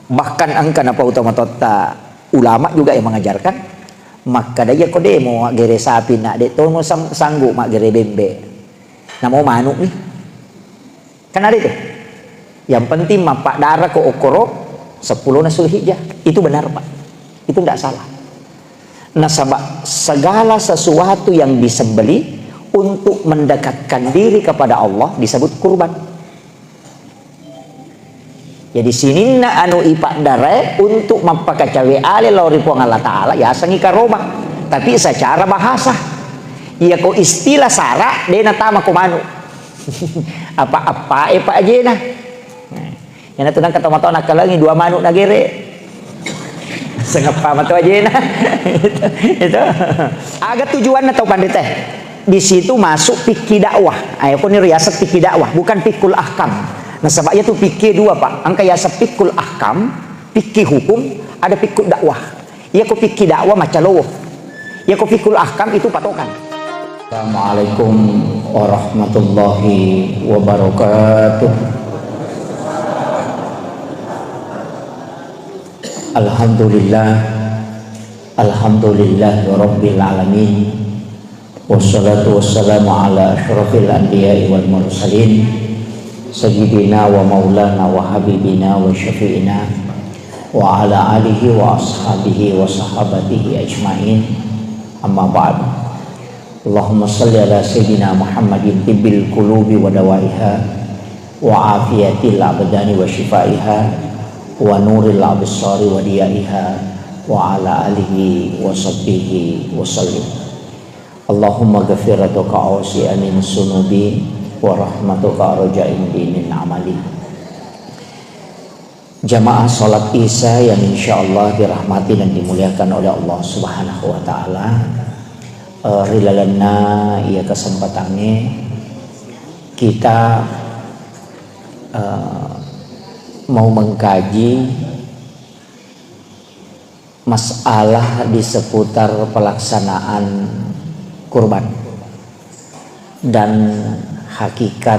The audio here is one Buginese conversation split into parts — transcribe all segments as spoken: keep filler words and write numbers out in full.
Bahkan engka napau tomatoatta ulama juga yang mengajarkan, makkeda, "Iya ko demo aggere sapi, nak de tomo sang-, sanggup maggere bembe. Namo manuk ni." Kan ada itu. Yang penting mappaddara ko okkoro seppulona Zulhijjah. Itu benar, Pak. Itu ndak salah. Nasaba segala sesuatu yang disembelih untuk mendekatkan diri kepada Allah disebut kurban. Jadi sininna anu ipaddarae untuk mappakacawe ale lao ri Puang Allah Ta'ala, yasengngi karoba. Tapi secara bahasa. Iya ko istilah sara, de natama ko manu. Apa-apa e Pak ajena. Nah, iyanatu nengka tomatoa nakkalengi dua manu nagere. Sengeppa mato ajena. Itu, itu. Aga tujuanna tau panrita? Di situ masuk fikih dakwah. Ayo, ko ni riaseng fikih dakwah, bukan fikul ahkam. Nasaba iya tu fikih dua, Pak. Engka yaseng fikul ahkam, fikih hukum, ada fikul dakwah. Iya ko fikih dakwah macalowo. Iya ko fikul ahkam itu patokan. Assalamualaikum warahmatullahi wabarakatuh. Alhamdulillah. Alhamdulillah rabbil alamin. Wassalatu wassalamu ala asyrafil anbiya'i wal mursalin, sayyidina wa maulana wa habibina wa syafi'ina wa ala alihi wa ashabihi wa sahabatihi ajma'in. Amma ba'du. Allahumma salli ala sayyidina Muhammadin tibbil qulubi wa dawaiha wa afiyatil abdani wa shifaiha wa nuril absari wa diyaiha wa ala alihi wa sahbihi wa sallim. Allahumma ghafiratuka awsi'a min sunubi wa rahmatuka arja indi min amali. Jamaah salat Isya yang insya Allah dirahmati dan dimuliakan oleh Allah Subhanahu wa Ta'ala, eh, ri lalenna iya kesempatangnge kita, eh, mau mengkaji masalah di seputar pelaksanaan kurban dan hakikat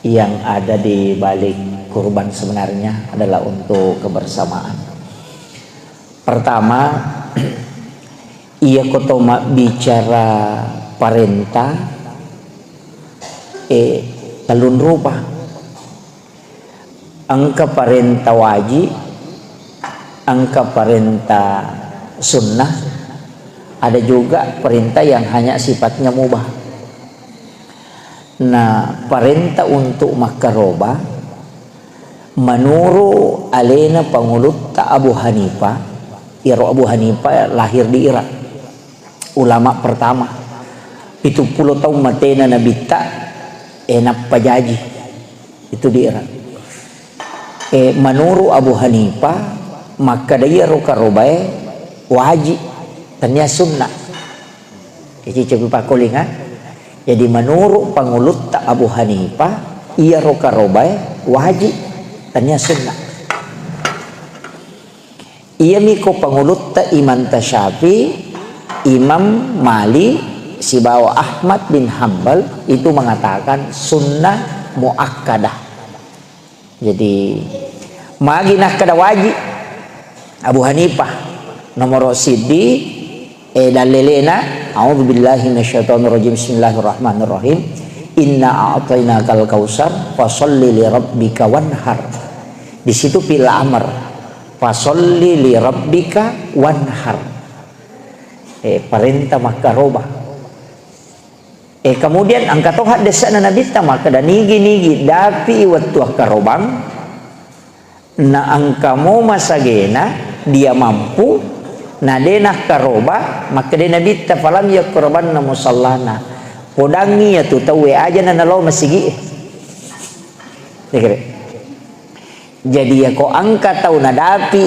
yang ada di balik kurban sebenarnya adalah untuk kebersamaan. Pertama, iya ko to mabbicara parenta, eh, tellung rupa. Engka parenta wajib, engka parenta sunnah, ada juga perintah yang hanya sifatnya mubah. Nah, parenta untuk makkaroba, menuru alena pangulutta Abu Hanifah, iyaro Abu Hanifah lahir di Irak, ulama pertama, pitu pulo taung matena nabitta, eh, nappa jaji. Itu di Irak. Eh, menuru Abu Hanifah, makkeda iyaro karobae wajib, tania sunnah. Jadi, coba pakolinga. Jadi, menuru pangulutta Abu Hanifah, iyaro karobae wajib, tania sunnah. Iyami ko pangulutta Imam Tasyafi, Imam Malik, sibawa Ahmad bin Hambal itu mengatakan sunnah muakkadah. Jadi, magi nakkeda wajib? Abu Hanifah, nomoro siddi, eh, dalilena, "A'udzubillahi minasyaitonirrajim, bismillahirrahmanirrahim. Inna a'tainakal kautsar, fasalli li rabbika wanhar." Di situ fi'il amr. "Fasalli li rabbika wanhar." Eh, parenta makkaroba. Eh, kemudian engka to haddesana Nabitta makkeda, "Nigi-nigi dapi wettu akkarobang, na engka mo masagena dia mampu, na de nakkaroba," makkeda Nabitta, "Falam yaqrabanna musallana." Podangi iyatu tauwe aja na nalo masigi e. Jadi, yako engka tau nadapi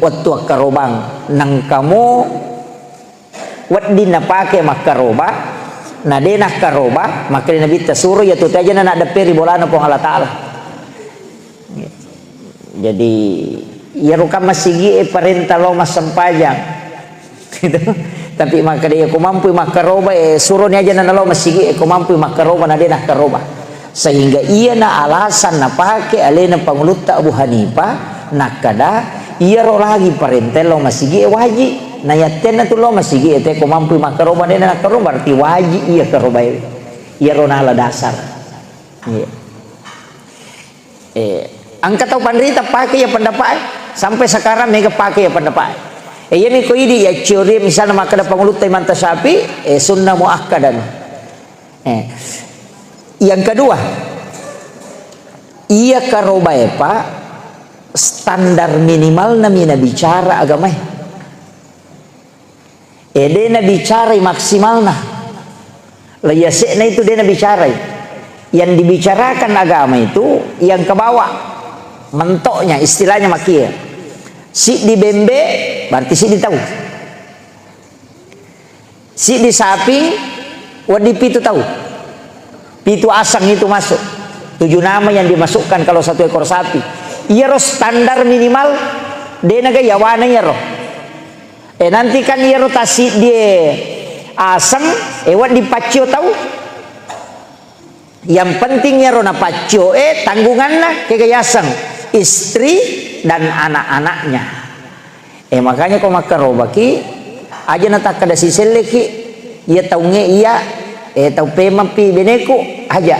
wettu akkarobang, nengkamo wedding napake makkaroba, na de nakkaroba, makkeda Nabitta, suro iyatu tajana naddeppe ri bolana Puang Allah Ta'ala. Jadi, iyaro kan masigi e parenta lao massempajang. Gitu. Tapi makkeda, "Iya, ko mampui makkaroba, eh, suroni aja na nalo masigi, eh, ko mampui makkaroba, na de nakkaroba." Sehingga iyana alasan napake alena pangulutta Abu Hanifah, Nakkeda, iyaro lagi parenta lao masigi e waji. Na yattenna tu lao masigi e, te ko mampu makkaroba, de na nakkaroba, berarti waji iya karobae. Iyaro nala dasar. Iya. Eh, engka tau panrita pake iya pendapat e. Sampai sekarang mega pake iya pendapat e. Eh, iyami ko idi iya ciori misalnya makkeda Pangulutta Imam Syafi'i, eh, sunnah muakkadah. Eh, yang kedua, iya karobae, Pak, standar minimal nami nabicara agamae. Eh, de nabicarai maksimalna. Lah, yase'na itu de nabicarai. Yang dibicarakan agama itu yang ke bawah. Mentoknya, istilahnya makia. Siddi bembe, berarti siddi tau. Siddi saping, wedding pitu tau. Pitu aseng itu masuk. Tujuh nama yang dimasukkan kalau satu ekor sapi. Iyaro standar minimal, de naga yawana iyaro. Eh, nanti kan iyaro tasiddi aseng, eh, wedding paccio tau. Yang penting iyaro napaccio e tanggunganna, kega yaseng, istri dan anak-anaknya. Eh, makanya ko makkarobaki, aja natakkeda siselleki, iya taungnge iya, eh, tau pemampi beneku, aja.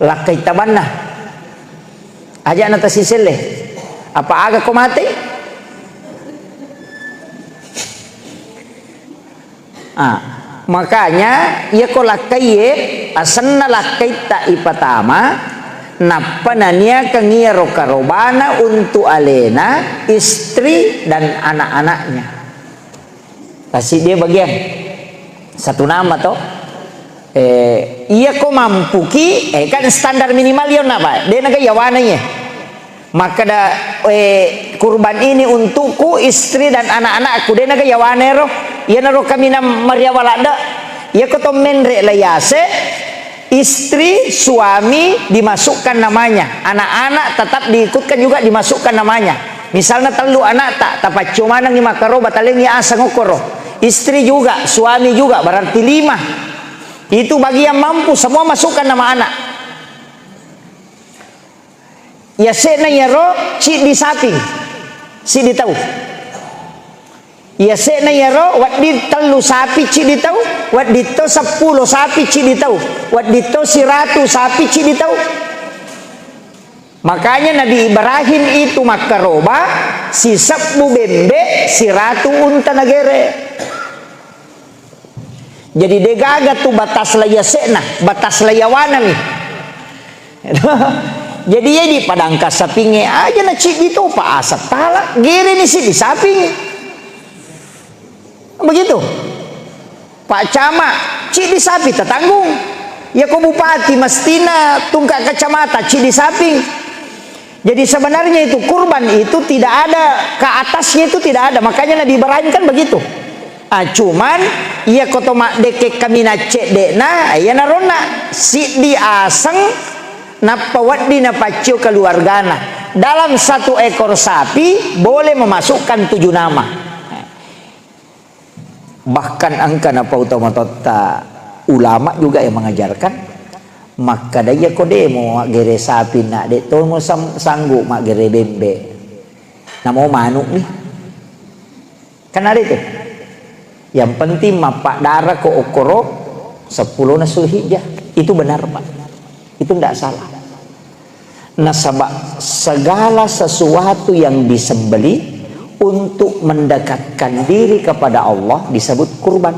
Lakkai tabanna. Aja natasiselle. Apa aga ko mate? Ah, makanya, iya ko lakkaiye, asenna lakkaitta ipatama, nappa naniakeng iyaro karobana untuk alena, istri, dan anak-anaknya. Pasti dia bagian satu nama to. Eh, iya ko mampuki, eh, kan standar minimal yo napa? De naga yawana iye. Makkeda, eh, kurban ini untukku, istri dan anak-anakku. De naga yawana ero. Iyanaro kaminang mariawa ladde. Iya ko to menre la yase, istri, suami dimasukkan namanya, anak-anak tetap diikutkan juga dimasukkan namanya. Misalnya tellu anakta, tapaccio manengi makkaroba, talengi aseng okkoro. Istri juga, suami juga, berarti lima. Itu bagi yang mampu, semua masukkan nama anak. Yase'na iyaro ciddi saping, siddi tau. Yase'na iyaro wedding tellu sapi ciddi tau, wedding to seppulo sapi ciddi tau, wedding to siratu sapi ciddi tau. Makanya Nabi Ibrahim itu makkaroba sisebbu bembe, siratu unta nagere. Jadi degaga tu batas la yase'na, batas la yawanami. Jadi iya di padangka sapingnge aja na ciddi topa asap tala, gereni siddi saping. Begitu. Pak Camat, ciddi sapi tatanggung. Ya ko bupati mestina tungka kacamata ciddi saping. Jadi sebenarnya itu kurban itu tidak ada ke atasnya, itu tidak ada. Makanya Nabi Ibrahim kan begitu. Ah, cuman iya ko to maddekke kaminang cedde'na, iya naronna siddi aseng nappa wedding napaccio keluargana. Dalam satu ekor sapi boleh memasukkan tujuh nama. Bahkan engka napau tomatoatta ulama juga yang mengajarkan, makkada iya ko de mo maggere sapi na de to mo sam-, sanggup maggere bembe. Namo manuk ni. Kan ada itu. Yang penting mappaddara ko okkoro seppulo na Zulhijjah. Itu benar, Pak. Itu ndak salah. Nasaba segala sesuatu yang disembelih untuk mendekatkan diri kepada Allah disebut kurban.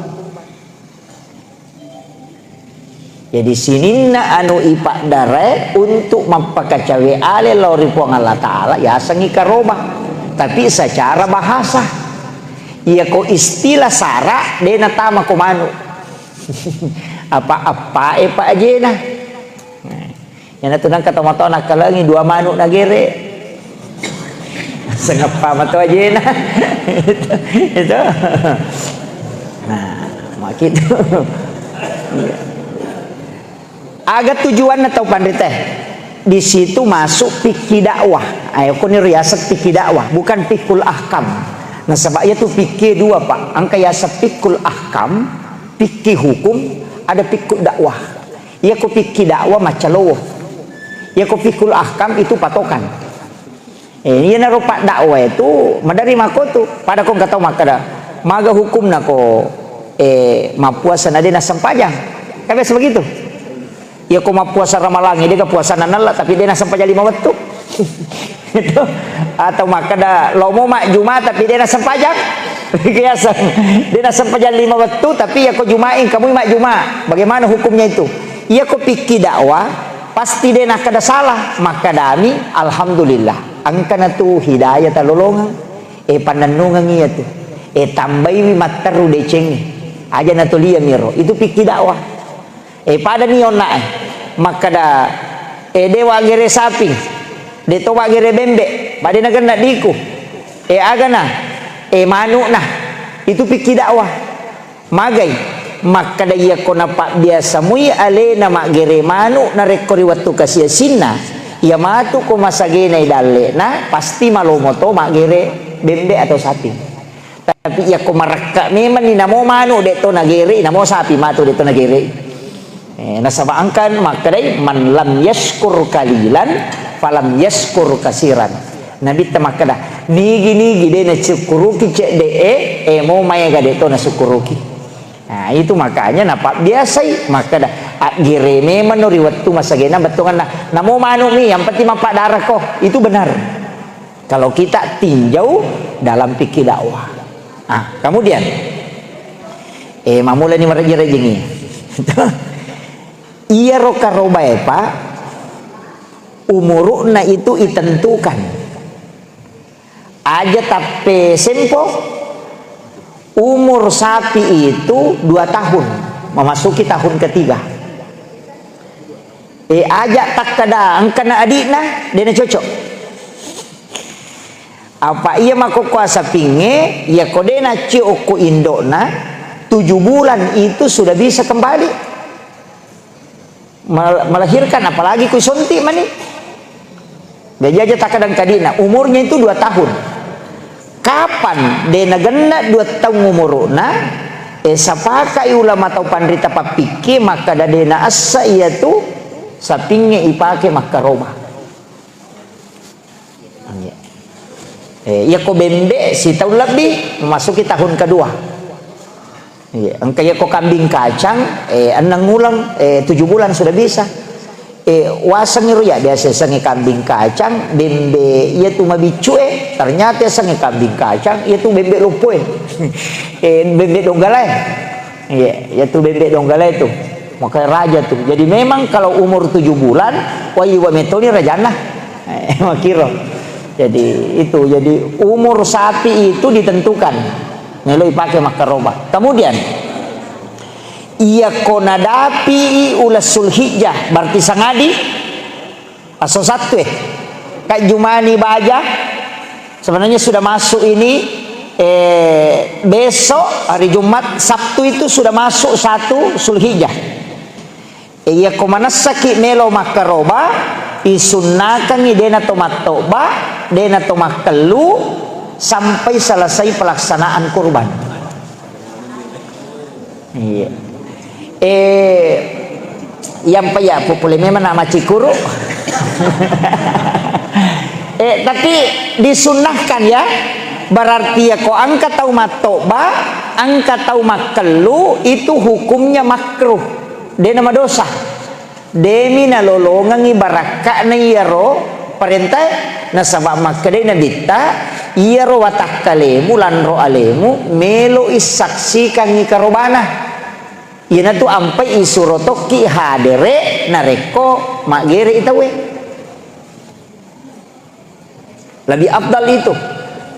Jadi sininna anu ipaddarae untuk mappakacawe ale lao ri Puang Allah Ta'ala, yasengngi karoba. Tapi secara bahasa, iya ko istilah sara, de natama ko manu. Apa-apa e pa ajena. Nah, iyanatu nengka tomatoa nakkalengi dua manu nagere. Sengeppa mato ajena. Itu. Nah, makitu. Aga tujuanna tau panrita? Di situ masuk fikih dakwah. Ayo koni riaseng fikih dakwah, bukan fikul ahkam. Nasaba iya tu fikih dua, Pak. Engka yaseng fikul ahkam, fikih hukum, ada fikul dakwah. Iya ko fikih dakwah macca lowo. Iya ko fikul ahkam itu patokan. Eh, iyanaro paddakwa itu maderri makkotu. Pada ko engka tau makkeda, "Maga hukumna ko, eh, mappuasa na de nassempajang?" Kan biasa begitu. Iya ko mappuasa Ramalang, de ga puasana nalla, tapi de nassempajang lima wettu. Itu. Atau makkeda, "Lomo majjuma tapi de nassempajang." Biasa. De nassempajang lima wettu, tapi iya ko Juma'i, engka mui majjuma. Bagaimana hukumnya itu? Iya ko pikki dakwah, pasti de nakkeda salah. Makkedami, "Alhamdulillah, engkana tu hidayah talolongeng, eh, pannennungeng iya tu, eh, tambaiwi matteru decengnge, aja natoliamiro." Itu pikki dakwah. Eh, padani onna, eh, makkeda, eh, de waggere saping, de to waggere bembe, pade nagenna diku, eh, agana, eh, manukna. Itu pikki dakwah. Magai? Makkeda, iyako napabbiasa mui alena maggere manu narekko ri wettu kasiasinna, iya matu ko masagena idallena, pasti malomo to maggere bembe atau sapi. Tapi iyako marakka memanni namo manu de to nagere, namo sapi matu de to nagere. Eh, nasaba engka makkedai, "Man lam yaskur kalilan, falam yaskur kasiran." Nabitta makkeda, "Nigi-nigi de nasyukuruki cedde e, eh, mo maega de to nasyukuruki." Nah, itu makanya napabbiasai makkeda, "Aggere memang no ri wettu masagena bettuanna. Namo manukmi, yang penting mappaddarako." Itu benar. Kalau kita tinjau dalam fikih dakwah. Nah, kemudian, eh, mamulani marejjing-rejjingi. Iyaro karobae, Pak, umurukna itu itentukan. Aja tappe sempo, umur sapi itu dua tahun, memasuki tahun ketiga. Eh, aja takkeda engkana adikna, dena cocok. Apa iya makkokkoe sapingnge, iya ko de naccio okko indokna, tujuh bulan itu sudah bisa kembali. Mel-, melahirkan, apalagi ku sonti mani. Jadi aja takkeda engka adikna, umurnya itu dua tahun. Kapan de nagenna dua tahun umurukna, eh, sapakai ulama tau panrita pappikki, makkeda de naessa iya tu sapingnge ipake makkaroba. Iya. Eh, iya ko bembe sitaun lebbi, memasuki tahun kedua. Iya, engka iya ko kambing kacang, eh, enneng uleng, eh, tujuh bulan sudah bisa. Eh, waseng iro ya, biasa sengi kambing kacang, bembe iya tu mabiccu e, ternyata sengi kambing kacang, iya tu bembe loppo e. Eh, bembe donggala e. Iya, iya tu bembe donggala e tu. Maka raja tu. Jadi memang kalau umur tujuh bulan, wah, iwa metoni rajana. Eh, makiro. Jadi itu, jadi umur sapi itu ditentukan. Melo ipake makkaroba. Kemudian, iya ko nadapi uleng Sulhijjah, berarti sangadi, Aso Sattu, eh. Kak Jumani Baja, sebenarnya sudah masuk ini, eh, besok hari Jumat, Sabtu itu sudah masuk satu Sulhijjah. Eh, iya ko manessaki melo makkaroba, isunnakangi dena to mattoba, dena to makkellu, sampai selesai pelaksanaan kurban. Iya. Eh, yang pa ya, pupule memang nama cikuru. Eh, tapi disunnahkan ya. Berarti ya ko engka tau mattoba, engka tau makkellu, itu hukumnya makruh. Dena madosa. Demi nalolongengngi barakka'na iyaro parentae, nasaba makkedai Nabitta, "Iyaro watakkalemu, lanro alemu, meloi saksikangngi karobana." Iyanatu ampai isuro tokki hadere narekko maggerei tauwe. Lebih afdal itu.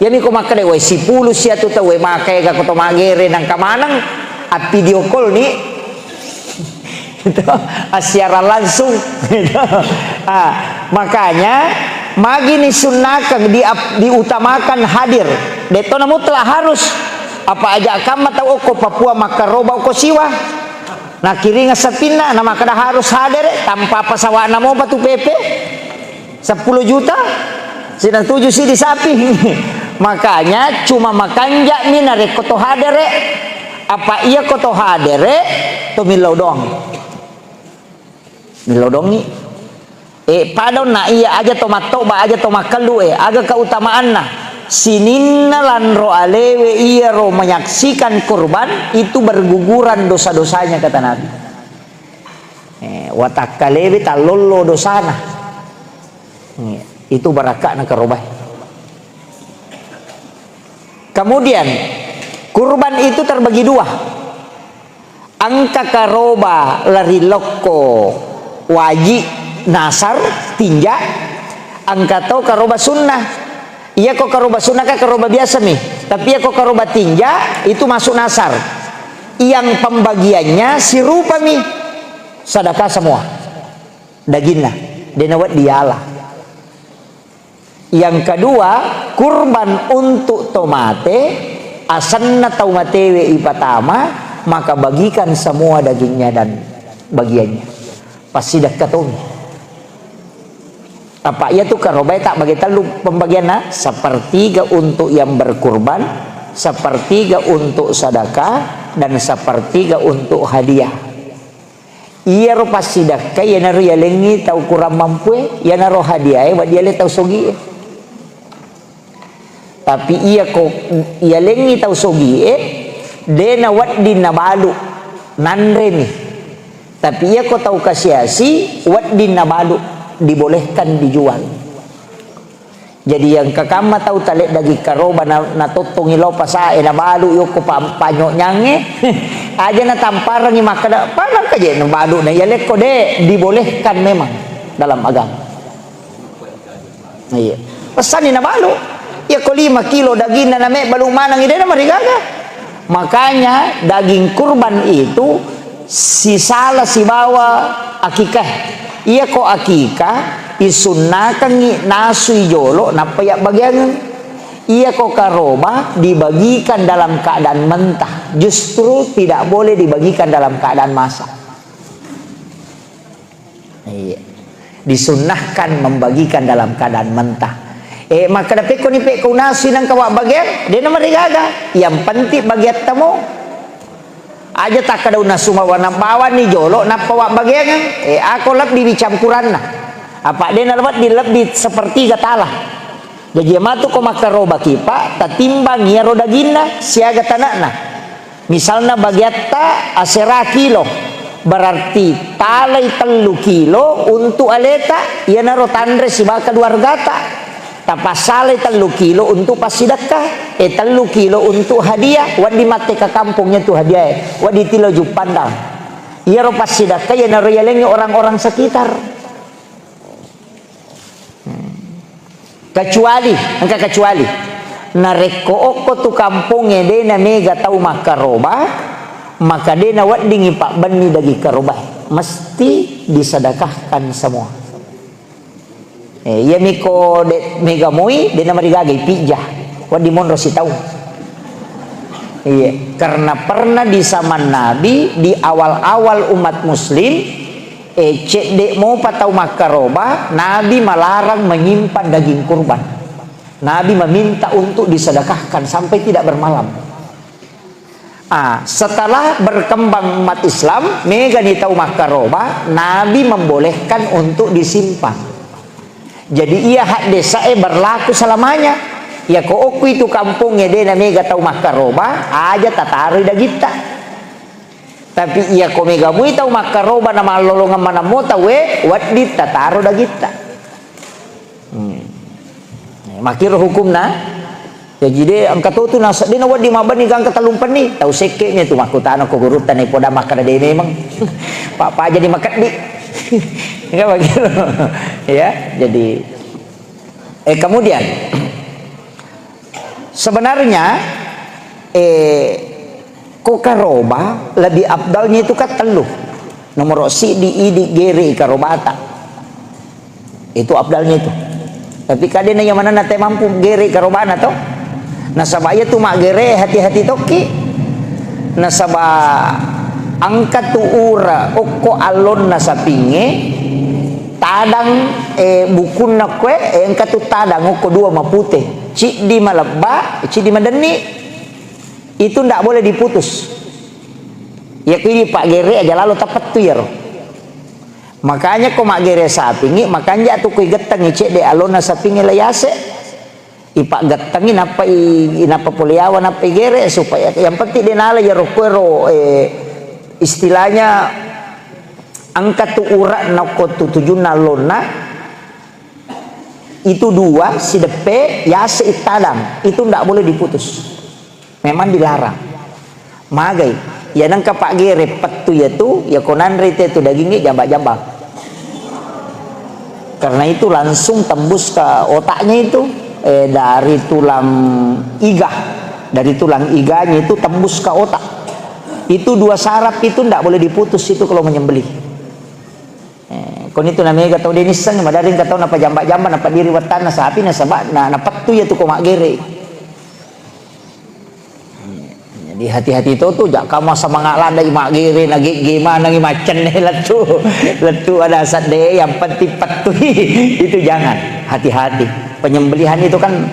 Iyami ko makkeda, "Wai, sipulu siatu tau, wai, maka ega ko to magere nangka maneng, a video call ni." Itu, assiaran langsung. Itu. Ah, makanya, magi nisunnakeng di-, diutamakan hadir. Detto na mutlak harus. Apa aja kamma tau okko Papua makkaroba okko siwa. Nakiringa sapinna, na makkeda harus hadere, tanpa pesawatna mopa tu P P. Seppulo juta? Sining tuju siddi sapi. Makanya cuma makanja'mi narekko to hadere. Apa iya ko to hadere, to millau doang. Millau doangngi. E, pada onna iya aja to mattoba, aja to makkellu e, aga keutamaanna? Sininna lanro alewe iyaro menyaksikan kurban itu berguguran dosa-dosanya, kata Nabi. E, watakkalewe tallollo dosana. E, itu barakakna karobae. Kemudian, kurban itu terbagi dua. Engka karoba lari lokko wajib nasar, tinja, engka to karoba sunnah. Iyako karoba sunnah kan karoba biasa mi, tapi iyako karoba tinja itu masuk nasar. Yang pembagiannya sirupa mi, sedekah semua daginna, de' nawedding diala. Yang kedua, kurban untuk to mate, asenna tau matewe ipatama, maka bagikan semua dagingnya dan bagiannya. Passidekka tomi. Apa iya tu karobae tak bagi tellu pembagianna, sepertiga untuk yang berkurban, sepertiga untuk sedekah, dan sepertiga untuk hadiah. Iyaro passidekka, iyanaro yalengngi tau kurang mampue, iyanaro hadiae wedding yaleng tau sogie. Tapi iyako yalengngi tau sogie, de' nawedding nabalu, nanremi. Tapi iyako tau kasiasi, wedding nabalu, dibolehkan dijual. Jadi, yang kakamma tau taleddagi karoba na, natottongi lao pasae, nabalu yokko pa, panyonyangnge, aja natamparengi makkeda, "Pada engka je nabalu na iya lekko?" De', dibolehkan memang dalam agama. Iya. Pesanni nabalu. Iyako lima kilo daginna namebbalu manengi, de' namarigaga. Makanya daging kurban itu sisala sibawa akikah. Iyako akikah, isunnakengngi nasui jolo nappa yabbagiangeng. Iyako karoba dibagikan dalam keadaan mentah, justru tidak boleh dibagikan dalam keadaan masak. Iya. Disunnahkan membagikan dalam keadaan mentah. Eh, makkeda pekkoni pekko unasui nengka wabbagiang, de' namarigaga. Yang penting bagiattamo. Aja takkeda unasu mawana bawani jolo nappa wabbagiangeng. Eh, ako lebbi wi campuranna. Apa de' nalebbing lebbi sepertiga tala. Jaji, iya matu ko makkarobaki, Pak, tatimbang iyaro daginna siaga tana'na. Misalna bagiatta asera kilo, berarti talai tellu kilo untuk aleta, iyanaro tanre sibawa keluargata. Tapassalai tellu kilo untuk passidekka, eh, tellu kilo untuk hadiah, wedding matteka kampongnya tu hadiah, eh, wedding tilo Juppandang. Iyaro passidekka, iyanaro yalengngi orang-orang sekitar. Hmm. Kecuali, engka kecuali. Narekko okko tu kampongnge de' namega tau makkaroba, maka de' naweddingngi pabbenni daging karobae. Mesti disedekahkan semua. Eh, iyami ko de' mega moi, de' namarigaga ipijja. Wedding monro sitaung. Iya, karena pernah di zaman Nabi, di awal-awal umat Muslim, eh, cedde' mopa tau makkaroba, Nabi melarang menyimpan daging kurban. Nabi meminta untuk disedekahkan sampai tidak bermalam. Ah, setelah berkembang umat Islam, megani tau makkaroba, Nabi membolehkan untuk disimpan. Jadi, iya haddesae berlaku selamanya. Iyako okkui tu kampongnge de' namega tau makkaroba, aja tataroi dagitta. Tapi iyako mega mui tau makkaroba na mallolongeng maneng mo tauwe, wedding tataro dagitta. Hmm. Makkiro hukumna. Jaji de' engka to tu nasa-, de' nawedding mabbenni gangka tellumpenni. Tau sekke'mi tu makkutana ko gurutta, naipodang makkeda de' memeng. Pa-, pa jadi makeddi. Enggak begitu. Ya, jadi, eh, kemudian, sebenarnya, eh, ko karoba lebih afdalnya itu kan tellu. Nomoro siddi, idi gere karobata. Itu afdalnya itu. Tapi kadena iya manenna te mampu gere karobana to. Nasaba iya tu maggere hati-hati tokki. Nasaba engka tu ura okko allonna sapingnge, tadang, eh, bukunna koe, eh, engka tu tadang okko dua mapute. Ciddi malebba, ciddi madenni. Itu ndak boleh diputus. Iya kini paggere aja lalo tapettu iyaro. Makanya ko maggere sapingngi, makanja tu ko igettengngi cedde alonna sapingnge la yase. Ipaggettengngi nappa i-, nappa pole yawa nappa igere supaya yang penting de nala iyaro kuero, eh, istilahnya engka tu urak na ko tu tujunna alonna itu dua sideppe yase ittadang itu ndak boleh diputus. Memang dilarang. Magai, iya nengka paggere pettu iya tu, iya ko nanre te tu dagingnge jambang-jambang. Karena itu langsung tembus ke otaknya itu, eh, dari tulang iga, dari tulang iganya itu tembus ke otak. Itu dua saraf itu ndak boleh diputus itu kalau menyembelih. Eh, kon itu namega tau de nisseng, madari engka tau napajamba-jamba, napaddiri wettanna sapi, nasaba na, napettu iya tu ko maggere. Jadi hati-hati to tu, jakka masa mangala dai maggere, na ge-, ge manengi maccenne lettu, lettu ada sadde, yang penting pettui. Itu jangan, hati-hati. Penyembelihan itu kan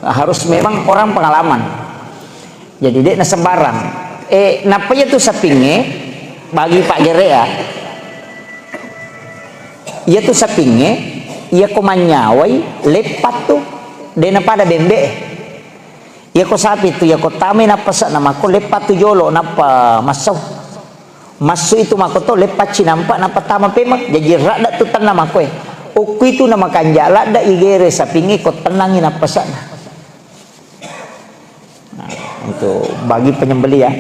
harus memang orang pengalaman. Jadi, de'na sembarang. Eh, nappa iya tu sapingnge, bagi paggere ya. Iya tu sapingnge, iya ko manynyawai, leppa tu, de'na pada bembe. Iya ko sapi tu, iya ko tamai nappa sa-, na mako leppa tu jolo, nappa massau. Massu itu mako to, leppa cinampa, nappa tama pemeng. Jadi, radda tu tenna mako e. Okku itu na makanja, ladda igere sapingnge ko tennangi nappa sa-, Nah, untuk bagi penyembelih ya,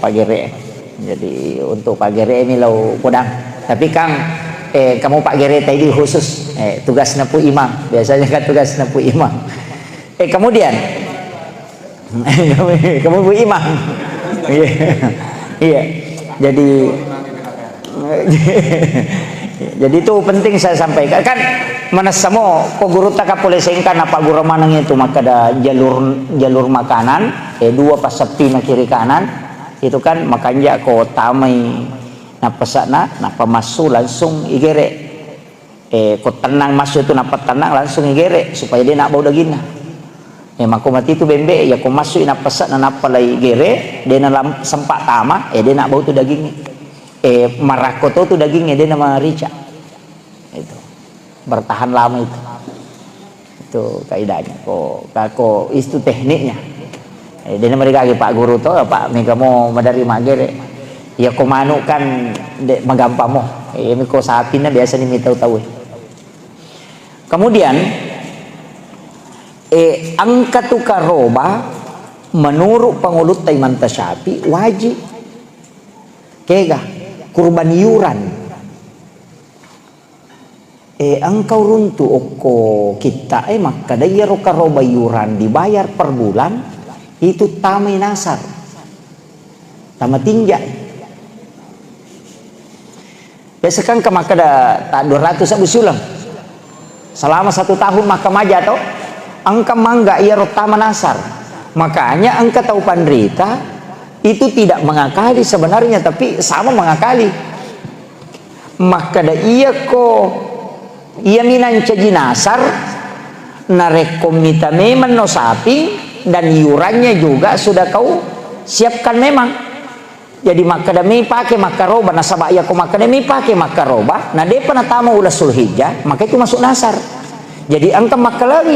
paggere. Jadi, untuk paggere mi lau kodang. Tapi Kang, eh, kamu paggere tadi khusus, eh, tugas napu imam. Biasanya kan tugas napu imam. Eh, kemudian, kamu bu imam. Iya. Iya. Jadi, jadi itu penting saya sampaikan. Kan manessamo ko gurutta kapolesengka napagguru maneng itu makkeda jalur, jalur makanan, eh, dua passeppina kiri kanan, itu kan makanja ko tamai nappasana, nappa massu langsung igere. Eh, ko tennang massu itu nappa tennang langsung igere supaya de nabbau daginna. Eh, mako mati tu bembe, ya ko massu i nappasana nappa lai gere, de na lam-, sempa tama, eh, de nabbau tu dagingnge. Eh, marakko to tu dagingnge, de na marica. Itu. Bertahan lama itu. Itu kaidahnya. Ko, ka-, ko itu tekniknya. Eh, de na mereka pagguru to, apa, mega mo madari maggere. Ya ko manu kan de magampang mo. Eh, mi ko sapina biasa ni mitau tau. Kemudian, eh, engka tu karoba menurut pangulutta Imam Tasyafi wajib. Kega, kurban yuran. Eh, engka uruntu okko kitta e makkeda iyaro karoba yuran dibayar per bulan itu tamai nasar. Tama tinja. Biasa kan engka makkeda ta dua ratus sebbu siuleng. Selama satu tahun makkamaja to, engka mangga iyaro tama nasar. Makanya engka tau panrita itu tidak mengakali sebenarnya, tapi sama mengakali. Makkeda, "Iyako, iyami nancaji nasar, narekko mita memenno saping dan iurannya juga sudah kau siapkan memang." Jadi makkeda mi pake makkaroba, nasaba iyako makkeda mi pake makkaroba, na depa natama uleng Sulhijjah, maka itu masuk nasar. Jadi engka makkalangi,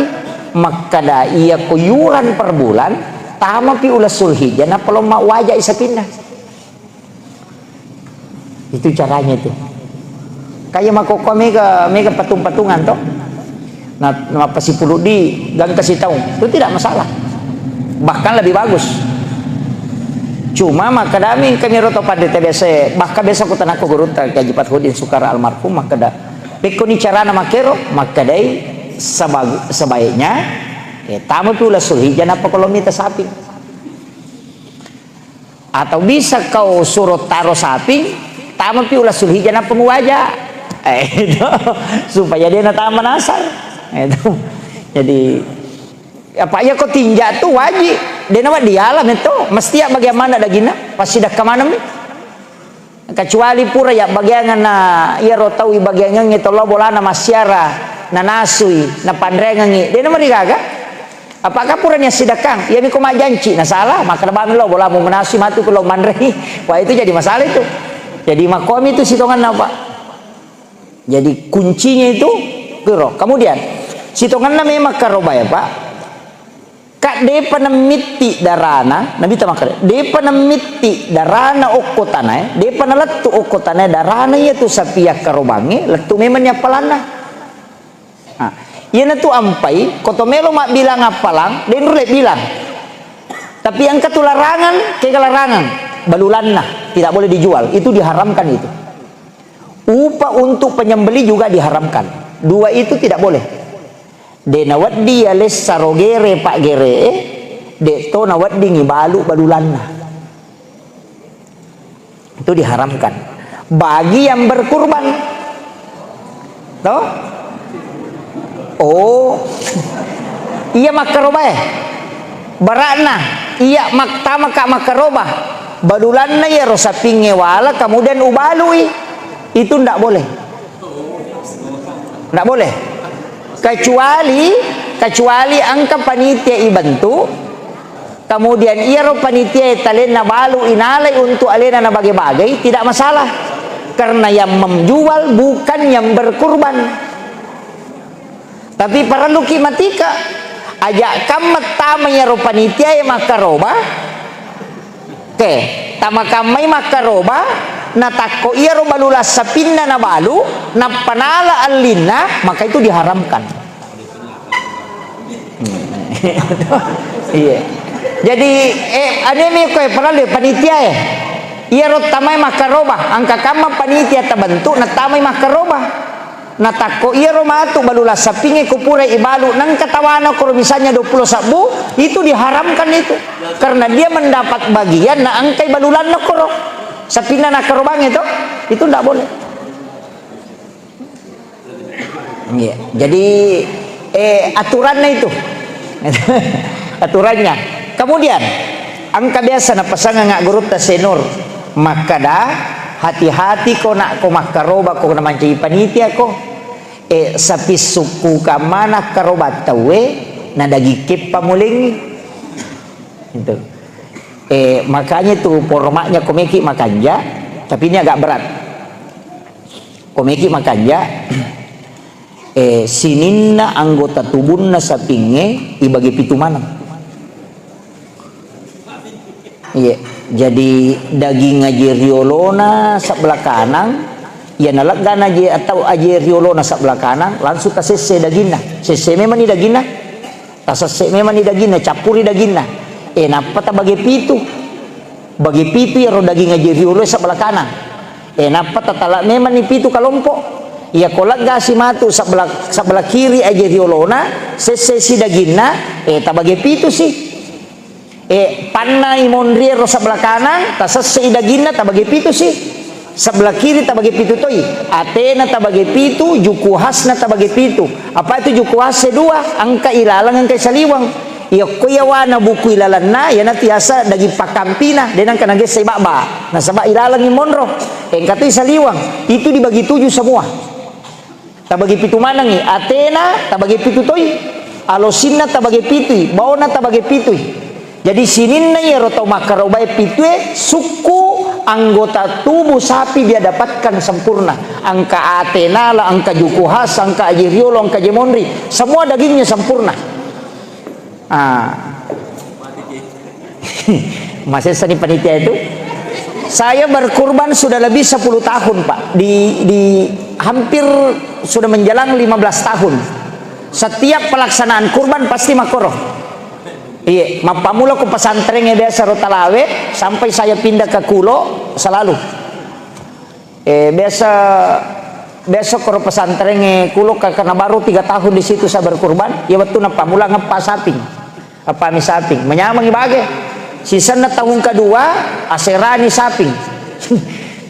makkeda iyako iuran per bulan, tamapi uleng Sulhijjah, nappa lo mawajai sapinna. Itu caranya itu. Kaya makokko mega, mega patung-patungan to. Na, mappasipuluddi gangka sitaung. Itu tidak masalah. Bahkan lebih bagus. Cuma makkedami kami roto pada T B C, bahkan biasa ku tanakku gurutta Kiai Haji Fathuddin Sukara almarhum makkeda, "Pekkoni carana makkero?" Makkedai, "Seba-, sebaiknya, eh, tamapi uleng Sulhijjah nappa ko lo mita saping." Atau bisa kau suruh taro saping, tamapi uleng Sulhijjah nappa muwaja. Eh, itu. Supaya de natama nasar. Itu. Jadi, apa iya ko tinja tu wajib. De nawa diala metto, mesti ya bagian mana daginna, pasti dakka maneng mi. Kecuali pura ya bagiangan na iyaro tau ibagiangengngi tollo bolana massiara, nanasui, napanrengengngi. De namarigaga. Apakah purani assidakkang? Iyami ko majjanci, nasala, makkeda bami lo bolamu manasui matu ko lo manrei. Wah, itu jadi masalah itu. Jadi makkomi itu sitonganna, Pak. Jadi kuncinya itu kuro. Kemudian, sitongenna memang karobae, Pak. Kak depa nemmitti darana, Nabi ta makkeda, depa nemmitti darana okko tanae, depa nalettu okko tanae darana iya tu sapi yakkarobangnge, lettu memang ni appalanna. Nah, iyanatu ampai, ko to melo mabbilang appalang, de nulle bilang. Tapi engka tu larangan, kega larangan, balulanna, tidak boleh dijual, itu diharamkan itu. Upa untuk penyembelih juga diharamkan. Dua itu tidak boleh. De nawedding yalessa ro gere paggere'e, de to naweddingi balu balulanna. Itu diharamkan. Bagi yang berkurban. Toh? Oh. Iya makkarobae. Barakna, iya mak-, tama ka makkaroba. Balulanna iyaro sapingnge wala, kemudian ubalui. Itu ndak boleh. Ndak boleh. Kecuali, kecuali engka panitia ibentuk, kemudian iyaro panitia talenna balu inalai untuk alena nabage-bagei, tidak masalah. Karena yang menjual bukan yang berkurban. Tapi parelluki matika, aja kamma tama iyaro panitia e makkaroba, oke, tama kammai makkaroba, natakko iyaro balu lassapinna nabalu, nappa nala allinna, maka itu diharamkan. Iya. Jadi, eh, anemi koe parellu panitia e. Iyaro tamai makkaroba, engka kamma panitia tabentuk, natamai makkaroba. Natakko iyaro matu balu lassapingnge ko purai ibalu, nengka tawana koro misalnya dua puluh sabbu, itu diharamkan itu. Karena dia mendapat bagian na engkai balulanna koro. Sapinna nakkarobangnge to, itu ndak boleh. Iya. Jadi, eh, aturanna itu. Aturannya. Kemudian, engka biasa napasanganga gurutta Senur makkada, hati-hati ko nak ko makkaroba ko namancaji panitia ko. Eh, sapi sukku kamana karoba tauwe, na daging keppa mulengi. Itu. Eh, makanya itu poromaknya komeki makanja, tapi ini agak berat. Komeki makanja, eh, sininna anggota tubunna sapingnge ibagi pitu maneng. Iya, jadi daging aje riolona sebelah kanang, iya naleggana aje atau aje riolona sebelah kanang, langsung tasesse daginna. Sesse memang ni daginna. Tasesse memang ni daginna, cappuri daginna. Eh, nappa tabage pitu. Bage pitu iyaro daging aje riolo sebelah kanang. Eh, nappa tatala memang ni pitu kalompok. Iya ko leggasi matu sebelah, sebelah kiri aje riolona, sesse si daginna, eh, tabage pitu si. Eh, pannai monri ro sebelah kanang, tasessei daginna, tabage pitu si. Sebelah kiri tabage pitu toi. Atena tabage pitu, juku hasna tabage pitu. Apa itu juku has e dua? Engka ilaleng, engka saliweng. Iya ko yawana buku ilalenna, yana tiasa daging pakampina, de nengka nagessa ibabba. Nasaba ilalengi monro. Engka tu saliweng. Itu dibagi tujuh semua. Tabagi pitu manengi, atena tabagi pitu toi, alosinna tabagi pitui, baona tabagi pitui. Jadi sininna iyaro tau makkarobae pitue, sukku anggota tubuh sapi dia dapatkan sempurna. Engka atenala, engka juku has, engka aji riolo, engka aji monri. Semua dagingnya sempurna. Ah. Masessani panitia itu. Saya berkurban sudah lebih sepuluh tahun, Pak. Di, di hampir sudah menjelang lima belas tahun. Setiap pelaksanaan kurban pasti makkoro. Iya, mappammula ko pesantren biasa ro Talawe, sampai saya pindah ke Kulo, selalu. Eh, biasa, biasa koro pesantrengnge Kulo ka-, karena baru tiga tahun di situ saya berkurban, ya wettu nappammula ngeppa saping. Appami saping. Manyamengi bage. Sisenna tahun kedua, aserani saping.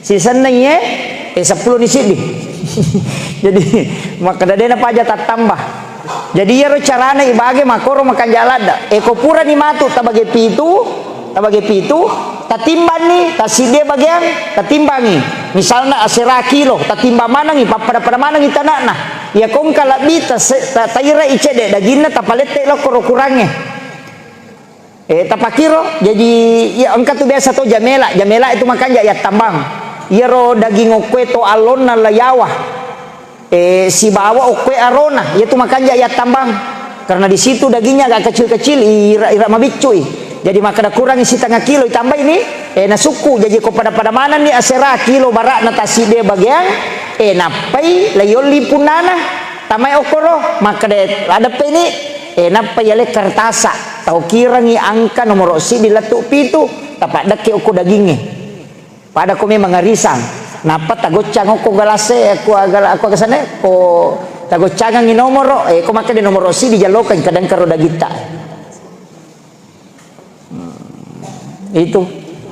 Sisenna iye, eh, seppulo ni siddi. Jadi, makkeda dena paja tattambah. Jadi, iyaro carana ibage makkoro makanja ladda. E, ko purani matu tabage pitu, tabage pitu, tatimbanni, tasiddi bageang, tatimbangi. Misalna asera kilo, tatimbang manengi, pappada-pada manengi tanakna. Iya ko engka lebbi, tase-, ta-, taira i cedde daginna, tapalette lokko ro kurangnge. Eh, tapakiro, jaji, iya, engka tu biasa to jamela. Jamela itu makanja yattambang. Iyaro daging okkoe to allonna la yawa. Eh, sibawa okkoe arona, iyatu makanja yattambang. Karena di situ dagingnya agak kecil-kecil, ira, ira mabiccui. Jadi makkeda kurangi setengah kilo, itambaini, eh, nasukku. Jadi ko pada-pada manenni asera kilo bara'na tassidde bageang, eh, nappai layolli punnana. Tamai okkoro, makkeda ladeppeini, eh, nappai yale kertasa. Tau kirangi angka nomoro siddi lettu pitu, tapaddekke okko dagingnge. Pada ko memang arisang. Nappa tagoccang okko galase, aku agala, aku agasane, ko tagoccangangi nomoro, eh, ko makkeda nomoro siddi jallokang kadang karo dagitta. Hmm, itu.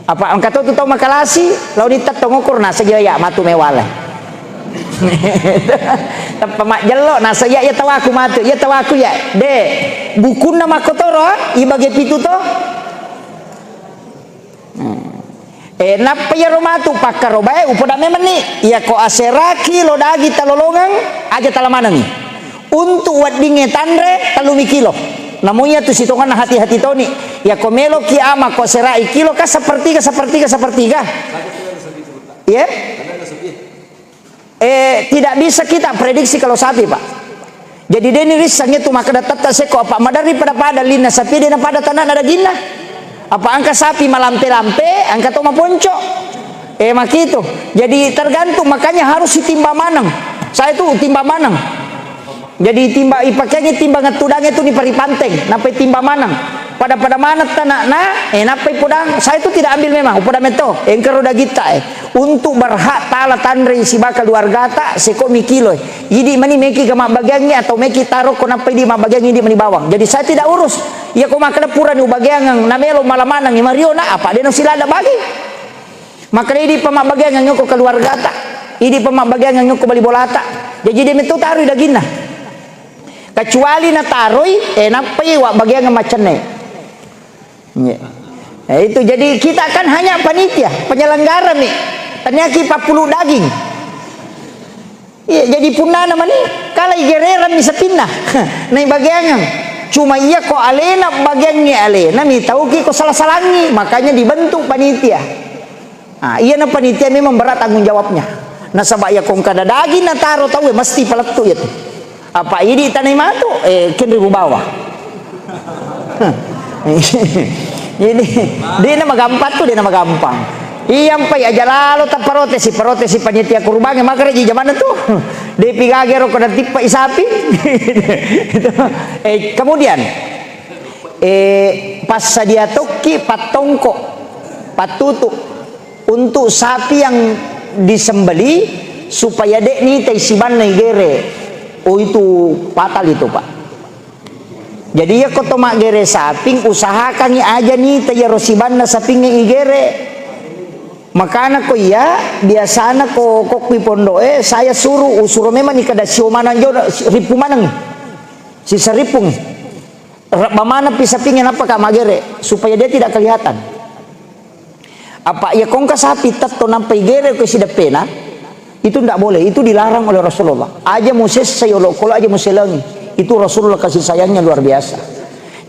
Apa engka to tu tau makalasi, lao ditta tongokor nasa ja ya matu mewale. Tappa majjello nasa ya, ya tawaku matu, ya tawaku ya. De, bukunna makkotoro, ibage pitu to. Hmm. Eh, nappa iyaro matu pakkarobae upoda memenni. Iyako asera kilo daging talolongang, aja tala manengi. Untuk weddingnge tanre, tellumi kilo. Namu iyatu sitongenna hati-hati toni. Iyako meloki ama ko aserai kilo, kan sepertiga, sepertiga, sepertiga. Iya? Eh, tidak bisa kita prediksi kalau sapi, Pak. Jadi, deni risseng itu makkeda tetta sekko, apa maderri pada-pada linna sapi, dena pada tanana daginna. Apa engka sapi malampe-lampe, engka to maponco. Eh, makitu. Jadi, tergantung, makanya harus ditimbang maneng. Saya itu timbang maneng. Jadi, timba, ipakengi timbangan tudang itu di paripanteng, nappa timbang maneng. Pada-pada maneng tanakna, eh, nappa ipodang. Saya itu tidak ambil memang, upoda metto, engkaro dagitta, eh. Untuk berhak tala tanrei sibawa keluargata, seko mi kilo, eh. Idi mani meki ga mabbagiangngi atau meki taro ko nappa idi mabbagiangngi idi mani bawang. Jadi saya tidak urus. Iya ko makkeda purani ubagiangeng, namelo mala maneng, eh, mario na, apa de no silada bagi. Makkeda idi pa mabbagiangeng ko keluargata. Idi pa mabbagiangeng ko bali bolata. Jadi de metto taroi daginna. Kecuali nataroi, eh, nappai wabbagiangeng maccenne. Iya. Eh, itu jadi kita kan hanya panitia, penyelenggara mi. Taniaki pappulu daging. Iya, jadi punnana mani, kala igereranni sapinna. Naibageangeng. Cuma iya ko alena bageangngi alena, mitauki ko salah-salangngi, makanya dibentuk panitia. Ah, iyana panitia memang berat tanggung jawabnya. Nasaba iya ko engka daging nataro tauwe mesti palettu iya tu. Apa idi tanai matu, eh, kenri rubawa. Jadi, dena magampang tu, dena magampang. Iya mpai aja lalo tapparotesi, parotesi panitia kurbangnge, makara ji jamanna tu. Depi gage ro ko natippai sapi. Eh, kemudian, eh, passadia tokki pattongko, pattutu untuk sapi yang disembeli supaya de nitai sibanna igere. Oh, itu fatal itu, Pak. Jadi, iya ko to maggere saping, usahakangi aja nita iyaro sibanna sapingnge igere. Makana ko iya, biasana ko, ko kui pondoe, saya suruh, usuro memang ni kada sio maneng jo, rippu maneng. Sisa rippungi. Rebba maneng pi sapingnge nappa ka maggere, supaya dia tidak kelihatan. Apa iya kongka sapi tetto nampa igere ko sideppena, itu ndak boleh, itu dilarang oleh Rasulullah. Aja musessai olokolo, aja muselengi. Itu Rasulullah kasih sayangnya luar biasa.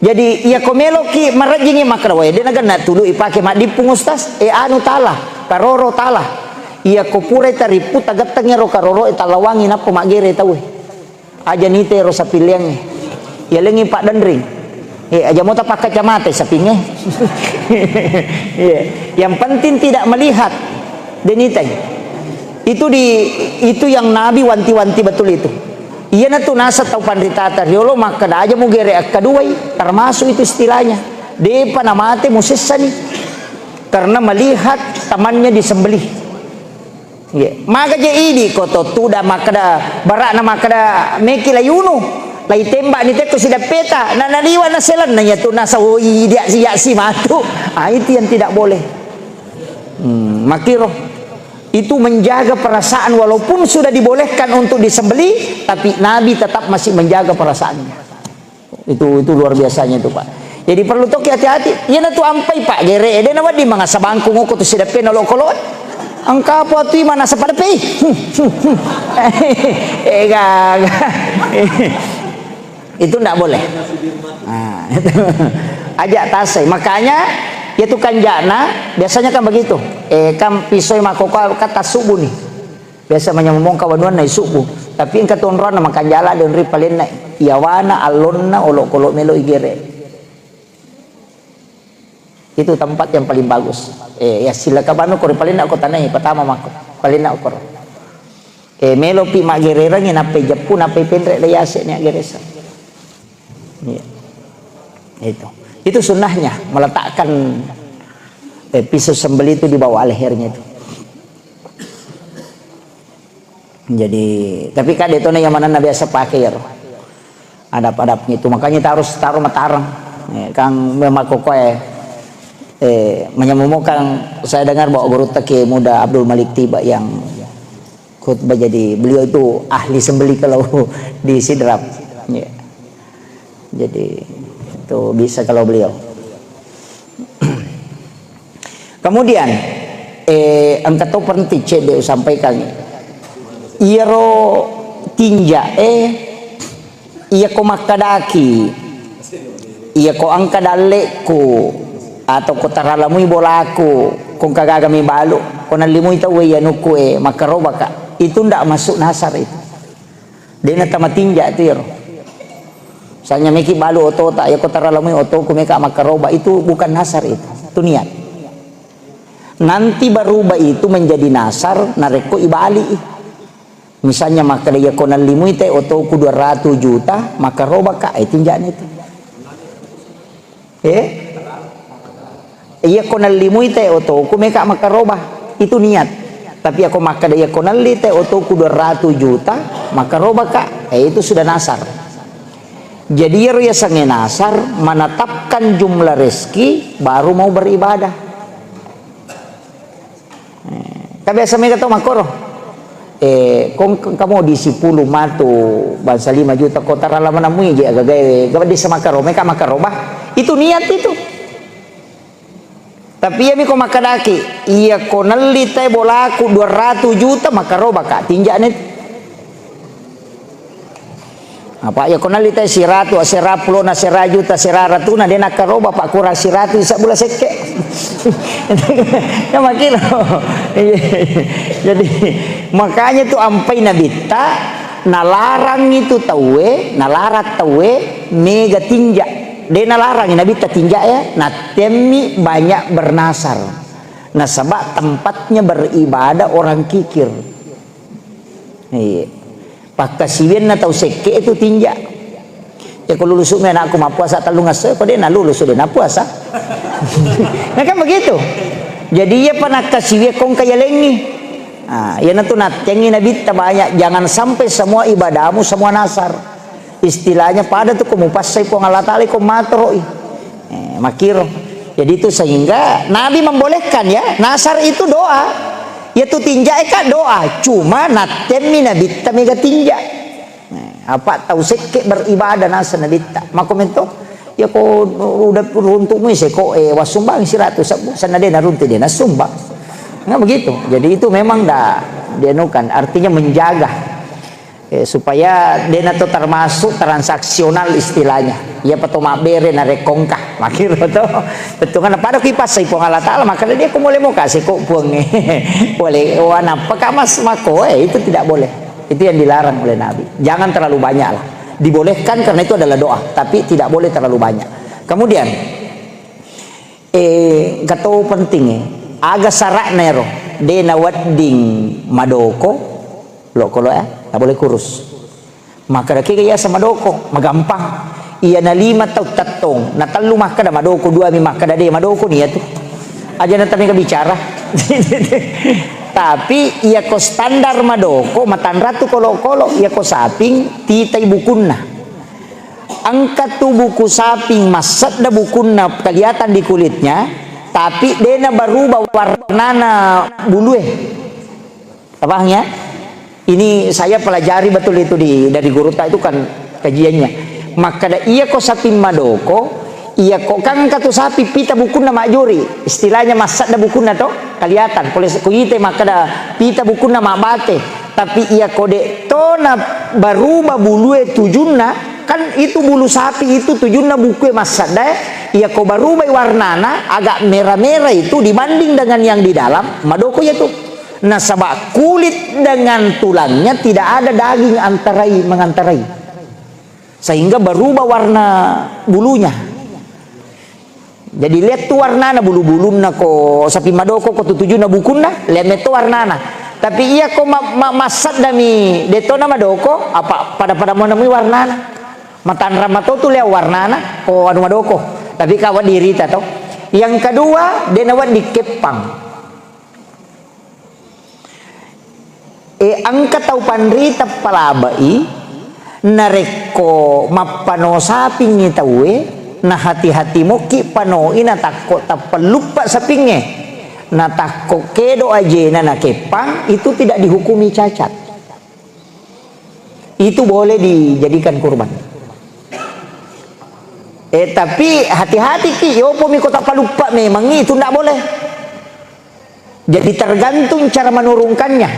Jadi, iya ko meloki marejjingi makkeda, "Wae, de nagenna tulu ipake maddippung, Ustaz." Eh, anu tala, karoro tala. Iya ko purai tarippu, tagettengi ro karoro, eh, talawangi nappa maggere tauwe. Aja nite ro sapilliangnge. Yalengngi paddenring. Eh, aja mo tapakkacamata sapingnge. Iya. Yang penting tidak melihat. Denitai. Itu di, itu yang Nabi wanti-wanti betul itu. Iyanatu naseng tau panritata riolo makkeda aja mugere akkaduai, termasuk itu istilahnya. Depa namate musessani. Karena melihat temannya disembelih. Iya. Maga je idi ko to tuda makkeda, bara'na makkeda, "Meki layunu, lai tembak ni tekko sideppeta, na naliwa na selenna iya tu nasa, oh, iya si, iya si matu." Ah, itu yang tidak boleh. Hmm, makiro. Itu menjaga perasaan walaupun sudah dibolehkan untuk disembeli, tapi Nabi tetap masih menjaga perasaannya. Itu, itu luar biasanya itu, Pak. Jadi perlu toki hati-hati. Iyana tu ampai, Pak, gere, de na wedding mangasa bangkung oko tu sideppena lo kolo. Engka apa tu mana sepadepe? Eh, gaga. Itu ndak boleh. Nah, itu. Ajak tasai. Makanya, ya tu kanjana, biasanya kan begitu. Eh, kan pisoi makoko kata subuh nih. Biasa manyamomong kawanuan na isubbu. Tapi engka tu onronna makanjala de onroi palenna, iyawana allonna olokolo melo igere. Itu tempat yang paling bagus. Eh, ya sila kabano kore palenna ko tanai pertama mako. Palenna okoro. Eh, melopi maggererangi nappai jeppu, nappai penre le yase ni aggeresa. Iya. Itu. Itu sunnahnya meletakkan eh, pisau sembelih itu di bawah lehernya itu. Jadi, tapi kade tona yang mana biasa pakai ya, adab-adabnya itu. Makanya kita harus taruh matarang. Ya, kan memang kokoe, eh, menyemumukkan saya dengar bahwa guru Teke Muda Abdul Malik Tiba yang khutbah, jadi beliau itu ahli sembelih kalau di Sidrap. Ya. Jadi, itu bisa kalau beliau. Kemudian, eh, engka to penting cedde usampaikan. Iyaro tinja, eh, iyako makkadaki, iyako engka dalle'ku, atau ko taralamui bolaku, ko engka gagami balu, ko nallimui tauwe iyanukku, eh, makkarobaka. Itu ndak masuk nasar itu. Dena tamatinja tu iyaro. Misalnya meki balu otota, iyako taralamui otoku meka makkaroba, itu bukan nasar itu. Itu niat. Nanti berubah itu menjadi nasar narekko ibali. Misalnya makkeda iyako nallimui te otoku dua ratus juta, makkaroba ka, eh, tinjana itu. Eh? Iyako nallimui te otoku meka makkaroba, itu niat. Tapi ako makkeda iyako nalli te otoku dua ratus juta, makkaroba ka, eh, itu sudah nasar. Jadi iyaro yasengnge nasar, menetapkan jumlah rezeki, baru mau beribadah. Eh, kan biasa mega tau makkoro. Eh, kong kamu di sepuluh matu bangsa lima juta kota rala manamui je agagae gaba desa makkaro, meka makkaroba. Itu niat itu. Tapi iyami ko makkedaki, iyako nalli te bolaku dua ratus juta, makkaroba ka, tinja'ni. Apa iyako nalli te siratu, asera pulona, asera juta, asera ratuna, de nakkaroba, Pak, kurang siratu isa bula sekke. Ya makkiro. Jadi, makanya tu ampai nabitta, nalarang itu tauwe, nalarang tauwe mega tinja. De nalarang nabitta tinja ya, nattemmi banyak bernasar. Nasaba tempatnya beribadah orang kikir. Iya. Pakkasiwianna tau sekke itu tinja. Ya, ko lulusu mi anakku mappuasa tellung esso, ko de nalulusu de nappuasa. Nah, kan begitu. Jadi iya pa nakkasiwi kongka yalengi. Ah, iyanatu nattengi nabitta banyak, jangan sampai semua ibadahmu semua nasar. Istilahnya pada tu ko mupassai Puang Allah Taala ko matoroi. Eh, makkiro. Jadi itu sehingga Nabi membolehkan ya, nasar itu doa. Ya tu tinja eka doa, cuma nattemmi nabitta mega tinja. Eh, apa tau sekke beribadah nasa nabitta. Mako mento, ya ko udah runtu'mu seko, eh, wasumbang siratu sebbu, sana de naruntu de nasumbang. Nah begitu. Jadi itu memang dah dianukan, artinya menjaga. Eh, supaya dena to termasuk transaksional istilahnya. Iya pa to mabbere narekko engka. Makkiro to. Bettuanna pada ku ipassai Puang Allah Taala, maka dia ko mole mo kasi ko Puang. Boleh, wah, nappa ka mas mako, eh, itu tidak boleh. Itu yang dilarang oleh Nabi. Jangan terlalu banyak lah. Dibolehkan karena itu adalah doa, tapi tidak boleh terlalu banyak. Kemudian, eh, engka to penting, eh. Aga sara'na ero, de nawedding madoko, Lo kolo ya, tak boleh kurus. Makkeda kega iya sama doko, magampang. Iya na lima tau tettong, na tellu makkeda madoko, dua mi makkeda de madoko ni iya tu. Aja na tamika bicara. Tapi iya ko standar madoko, matanra tu kolo-kolo, iya ko saping, titai bukunna. Engka tu buku saping, massedda bukunna kelihatan di kulitnya, tapi dena berubah warnana bulue. Paham ya? Ini saya pelajari betul itu di, dari guru tak itu kan kajiannya. Makkeda iya ko sapi madoko, iya ko kan engka tu sapi pita bukunna majori. Istilahnya massadda bukunna to, kelihatan. Pole ko ite makkeda pita bukunna mabate. Tapi iya ko de to na berubah bulue tujunna, kan itu bulu sapi itu tujunna bukue massadda, iya ko berubah warnana agak merah-merah itu dibanding dengan yang di dalam, madoko iya tu. Nasaba kulit dengan tulangnya tidak ada daging antarai, mengantarai. Sehingga berubah warna bulunya. Jadi, lihat tu warnana, bulu-bulunna ko sapi madoko ko tutujuna bukunna, lihat metto warnana. Tapi iya ko ma-, ma-, massaddami detona madoko, apa pada-pada monamui warnana. Matanra mato tu lihat warnana ko anu madoko. Tapi kawa dirita to. Yang kedua, dena wedding keppang. E, engka tau panrita palabe'i, narekko mappano sapingngi tauwe, nahati-hati mokki panoi, natakko tappelluppa sapingnge, natakko kedo ajena nakeppang, itu tidak dihukumi cacat. Itu boleh dijadikan kurban. Eh, tapi hati-hati ki, yopomi ko tapaluppa memang itu ndak boleh. Jadi tergantung cara menurunkannya.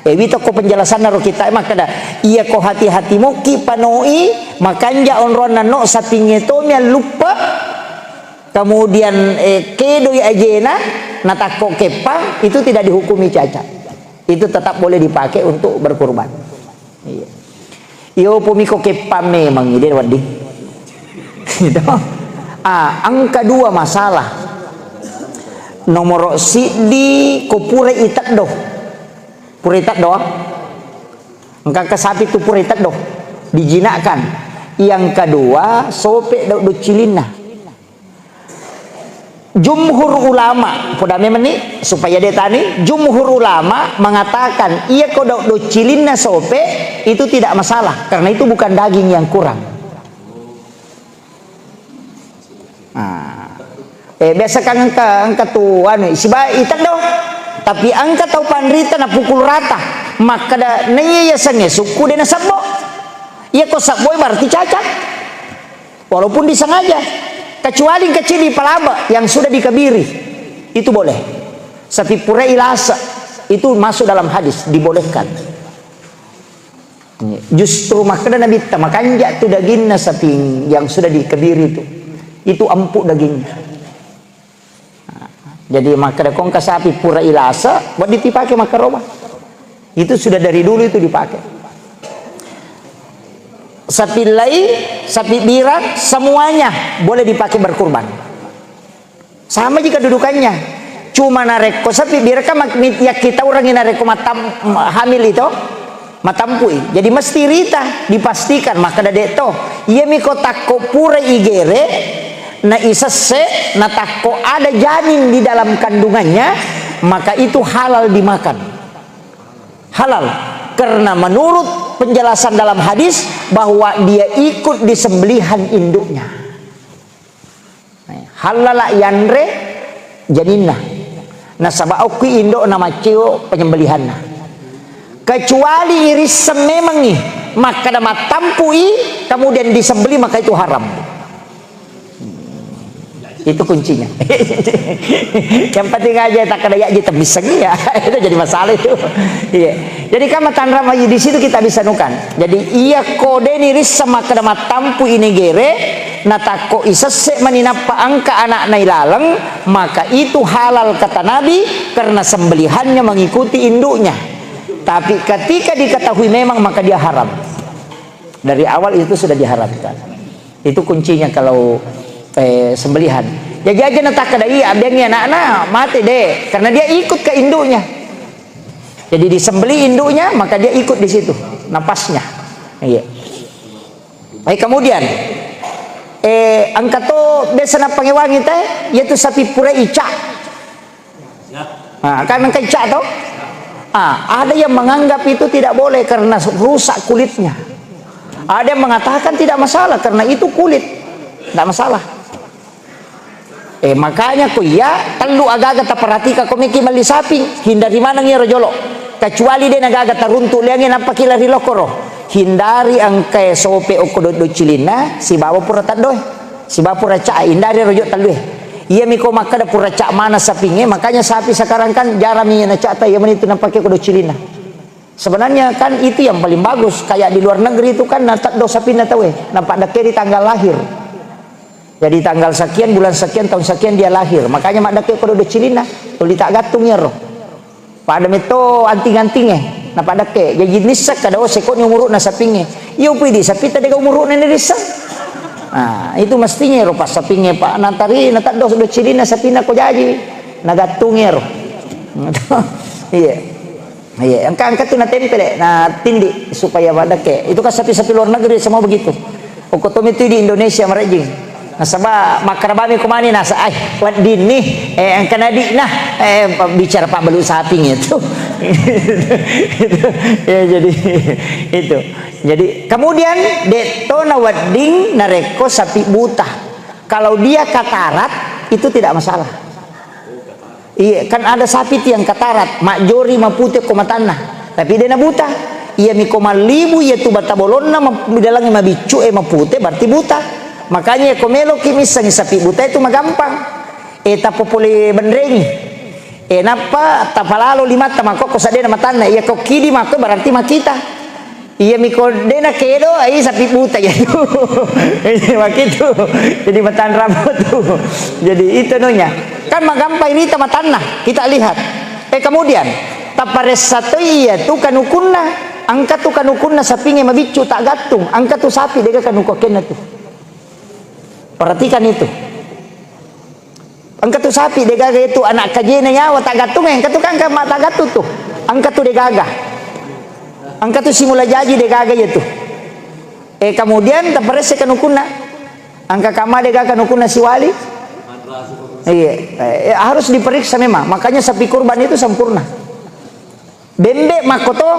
Eh, wito ko penjelasanna ro kita makkeda, iya ko hati-hati mokki panoi, makanja onronna no sapingnge tomi alluppa, kemudian, eh, kedoi ajena, natakko keppang, itu tidak dihukumi cacat. Itu tetap boleh dipakai untuk berkurban. Iya. Iyo, pomiko keppang memang ide wedding. Gitu. Ah, engka dua masalah. Nomoro siddi, ko pura iteddo. Pura iteddo, ah. Engka ke sapi tu pura iteddo. Dijinakkan. Yang kedua, sope dau-, docilinna. Jumhur ulama, poda memang ni, supaya de tani, jumhur ulama mengatakan, iya ko dau-, docilinna sope, itu tidak masalah, karena itu bukan daging yang kurang. Nah. Eh, biasa kan engka, engka tu, anu, siba iteddo, tapi engka tau panrita na pukul rata, makkeda, naiya yasengnge sukku de nasebbo. Iya ko sebboi berarti cacat. Walaupun disengaja, kecuali engka ceddi palabe yang sudah dikebiri, itu boleh. Sapi pura ilasa, itu masuk dalam hadis, dibolehkan. Justru makkeda Nabitta, makanja tu daginna sapi yang sudah dikebiri itu. Itu empuk dagingnya. Jadi, makkeda ko engka sapi pura ilasa, wedding dipake makkaroba. Itu sudah dari dulu itu dipake. Sapi lai, sapi birang, semuanya boleh dipake berkurban. Sama ji kedudukannya. Cuma narekko sapi birang kan mak-, mit-, yakkitaurangi narekko matam-, hamil itu. Matampui. Jadi mesti rita dipastikan, makkeda de to. Iyami ko takko pura igere, na isesse, na takko ada janin di dalam kandungannya, maka itu halal dimakan. Halal. Karena menurut penjelasan dalam hadis bahwa dia ikut di sembelihan induknya. Hallala yanre janinna. Nasaba okki indo'na maccio penyembelihanna. Kecuali irisseng memengngi, makkeda mattampu'i, kemudian disembeli, maka itu haram. Itu kuncinya. Yang penting aja takkeda yaji tebissengi ya. Itu jadi masalah itu. Iya. Jadi kan matanra mai di situ kita bisa nukan. Jadi iya ko deni risseng makkeda mattampu'i negere, natakko isesse mani nappa engka anakna ilaleng, maka itu halal kata Nabi karena sembelihannya mengikuti induknya. Tapi ketika diketahui memang maka dia haram. Dari awal itu sudah diharamkan. Itu kuncinya kalau, eh, sembelihan. Jadi aja natakkeda iya, abbiangngi anakna mate de, karena dia ikut ke induknya. Jadi disembeli induknya, maka dia ikut di situ napasnya. Iya. Baik, kemudian, eh, engka to biasa napangewangi teh, yaitu sapi pura ica. Ah, kan engka ica to? Ah, ada yang menganggap itu tidak boleh karena rusak kulitnya. Ada yang mengatakan tidak masalah karena itu kulit. Tidak masalah. Eh, makanya ko iya, tellu agaga taperhatika ko meki melli sapi, hindari maneng iyaro jolo. Kecuali de nagaga taruntu liangi nappaki lari lokoro. Hindari engkae sope okko do-, docilinna, sibawa pura teddoe. Sibawa pura cae, hindari rojo tellue. Iyami ko makkeda pura ca mana sapingnge, makanya sapi sekarang kan jarami na cata iya menitu nappake ko docilinna. Sebenarnya kan itu yang paling bagus. Kayak di luar negeri itu kan nateddo sapinna tauwe, napaddekkeri tanggal lahir. Jadi tanggal sekian, bulan sekian, tahun sekian dia lahir. Makanya maddekke kodo docilinna, tuli taggattung iyaro. Pada metto anting-antingnge, napaddekke. Jaji nisseng kada, oh, seko'ni umuru'na sapingnge. Iyo pidi sapita dega umuru'na ni risseng. Nah, itu mestinya ro passapingnge, Pak. Natari, nataddo, do cilinna sapinna ko jaji. Nagattungi ero. Iya. Iya, engka, engka tu natempele, natindi supaya paddekke. Itu kan sapi-sapi luar negeri semua begitu. Okko tomi tu di Indonesia marejjing. Nasaba makkarabami ko mani nasa, ai, weddinni, eh, engka nadi'na, eh, bicara pabbalu saping itu. Ya, jadi itu. Jadi kemudian de' to nawedding narekko sapi buta. Kalau dia katarak, itu tidak masalah. Iya, kan ada sapi tiang katarak, majjori mapute ko matanna. Tapi de' nabuta. Iya miko mallibu, iya tu bata bolonna, ma-, dalangi mabiccu, eh, mapute, berarti buta. Makanya ko meloki missengi sapi buta itu magampang. Eh, tappa pole benrengi. Eh, nappa tapalalo limatta, makko ko seddena matanna. Iya ko kidi makko berarti makita. Iya miko de' nakedo, ai sapi buta ya tu. Iya, makitu. Jadi matanramo tu. Jadi itu nonya. Kan magampang rita matanna. Kita lihat. Eh, kemudian, taparessa to iya tu kanukunna. Engka tu kanukunna sapingnge mabiccu, tak gattung. Engka tu sapi dega kanuku kenna tu. Perhatikan itu. Engka tu sapi degaga itu anak kajena nyawa, tak gattung, engka tu kan kama tak gattung tu. Engka tu degaga. Engka tu simula jaji degaga iya tu. Eh, kemudian taparessa kanukunna. Engka kama degaga kanukunna siwali. Iya, eh, harus diperiksa memang. Makanya sapi kurban itu sempurna. Bembe makko to.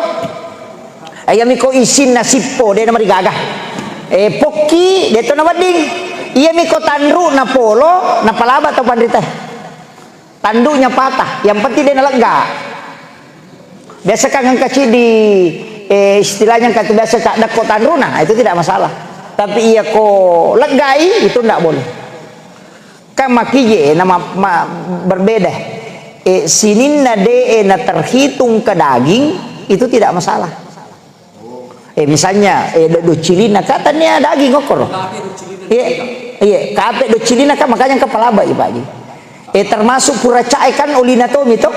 Iya miko isinna sippo, de' namarigaga. Eh, pokki, de' to nawedding. Iya miko tanru napolo, napalaba tau panrita. Tandunya patah, yang penting de' nalegga. Biasa kan engka ciddi, eh, istilahnya engka tu biasa cak dekko tanruna, itu tidak masalah. Tapi iya ko leggai, itu ndak boleh. Kan makije na ma-, ma-, berbeda. Eh, sininna de' na terhitung ke daging, itu tidak masalah. Eh, misalnya, eh, do-, doccilinna, ka tania daging okkoro. Iya, iya, kape doccilinna kan makanya engka palaba i, Pak Ji. Eh, termasuk puracae kan olina tomi to.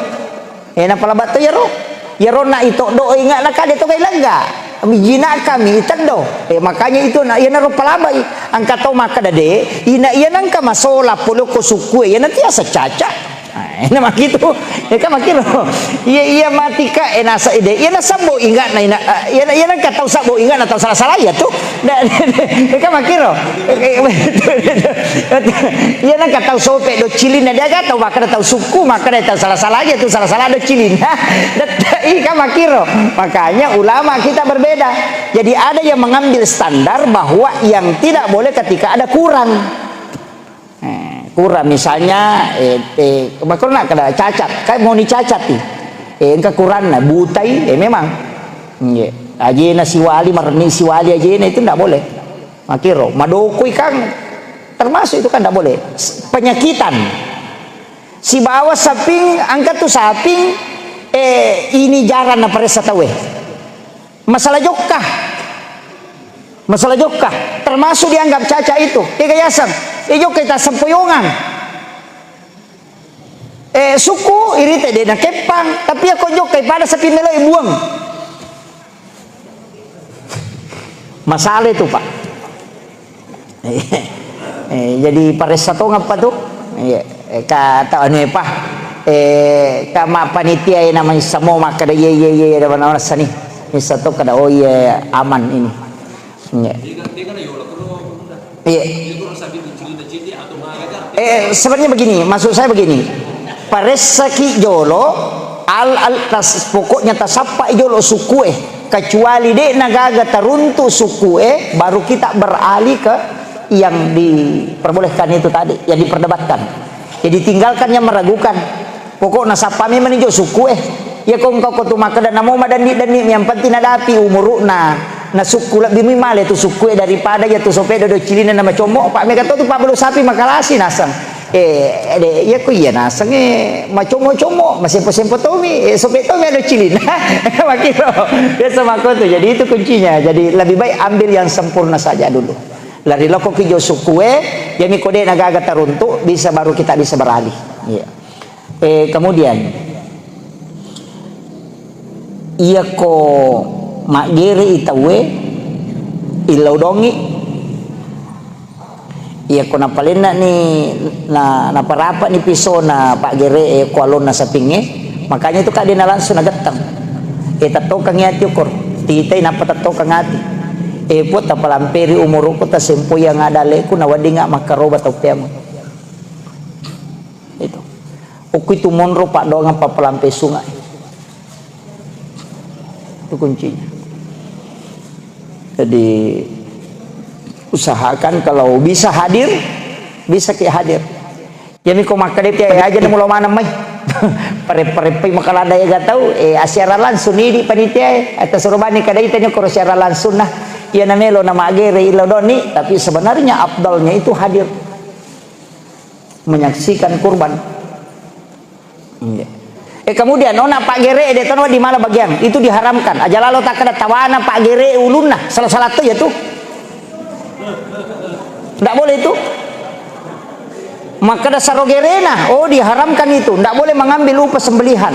Eh, napalaba to iyaro. Iyaro na ito do inga na kade to gai legga. Mijina kami iteddo. Eh, makanya itu na, iyana ro palaba i. Engka to makkeda de', ina iya nengka masola pole ko sukku e, iyana tiasa caca. Ah, ena makitu. Eh, kan makiro. Iya, iya mati ka, eh, nasa ide. Iya nasabbo inga na ina, eh, iya, iya nengka tau sabbo inga na tau salah-salah iya tu. Da-, da-, da-, kan makiro. Iya nengka tau sope do cilinna, de' aga tau makkeda tau sukku, makkeda tau salah-salah aja tu, salah-salah do cilinna. Detta-, i kan makiro. Makanya ulama kita berbeda. Jadi ada yang mengambil standar bahwa yang tidak boleh ketika ada kurang. Eh, kurang misalnya, eh, eh, makkoro na kada cacat, kan mau ni cacat i. Eh, engka kuranna, butai, eh, memang. Iya. Ajena siwali, marmi siwali ajena itu ndak boleh. Makiro, madokoi kan termasuk itu kan ndak boleh. S-, penyakitan. Sibawa saping, engka tu saping, eh, ini jarang naparessa tauwe. Masalah jokka. Masalah jokka. Termasuk dianggap cacat itu. Kega yaseng. Eh, jokka ita sempoyongang. Eh, sukku, irite de' nakeppang. Tapi ako jokka, pada sapi melo ibuang. Masalah itu, Pak. Eh, jadi paressa tong apa tu? Iya, eh, ka tau anu, eh, pa. Eh, ka ma panitia, eh, namanya samo makkeda, iya, iya, iya, iya, ada mana-mana sani. Bisa tu kada, oh iya, aman ini. Iya. Iya. Eh, sebenarnya begini, maksud saya begini. Paressaki jolo, al, al, tas, pokoknya tasappa jolo sukku e. Kecuali de' nagaga taruntu sukku e, baru kita beralih ke yang diperbolehkan itu tadi, yang diperdebatkan. Jadi tinggalkan yang meragukan. Pokokna sappa memang ijo sukku e. Iya ko engka ko tu makkeda namo madanni-danni, yang penting nadapi umuru'na. Na sukku lebbi mi male tu sukku e daripada iya tu sope dodo cilinna na macommo. Pak mega to tu pabbalu sapi makalasi naseng. Eh, de, iya ko iya naseng e macommo-commo, masempo-sempo tomi, eh, sope tomi ado cilinna. Makiro. Biasa makko tu. Jadi itu kuncinya. Jadi lebih baik ambil yang sempurna saja dulu. Lari loko ki jo sukku e, iya mi ko de nagaga taruntu, bisa baru kita bisa beralih. Iya. Eh, kemudian, Iyako maggerei tauwe, illau dongi. Iyako napalennani, na, naparapani pisona paggere'e ko alonna sapingnge, makanya itu kade na langsung nagettang. E, tattokangngi ati okor, titai nappa tattokang ati. E, Puang, tapalamperi umurukku, tasempoiang ada ale'ku, naweddinga makkaroba tau peamo. Itu. Okko itu monro paddoangeng pappalampe sungai. Itu kuncinya. Jadi, usahakan kalau bisa hadir, bisa ki hadir. Iyami ko makkeda, "Tiae aja na mulo maneng mai." Pare-pare pai makalada ega tau, eh, siaran langsung ni di panitia, eh, atau suruh bani kada itanya koro siaran langsung nah. Iya na melo na magere ilo doni, tapi sebenarnya afdalnya itu hadir. Menyaksikan kurban. Iya. Eh, kemudian, oh, na paggere, de' tono di mala bagian. Itu diharamkan. Aja lalo takkeda tawana paggere ulunna. Salah-salah tu ya tu. Ndak boleh itu. Makkeda sarogerena, oh, diharamkan itu. Ndak boleh mengambil upah sembelihan.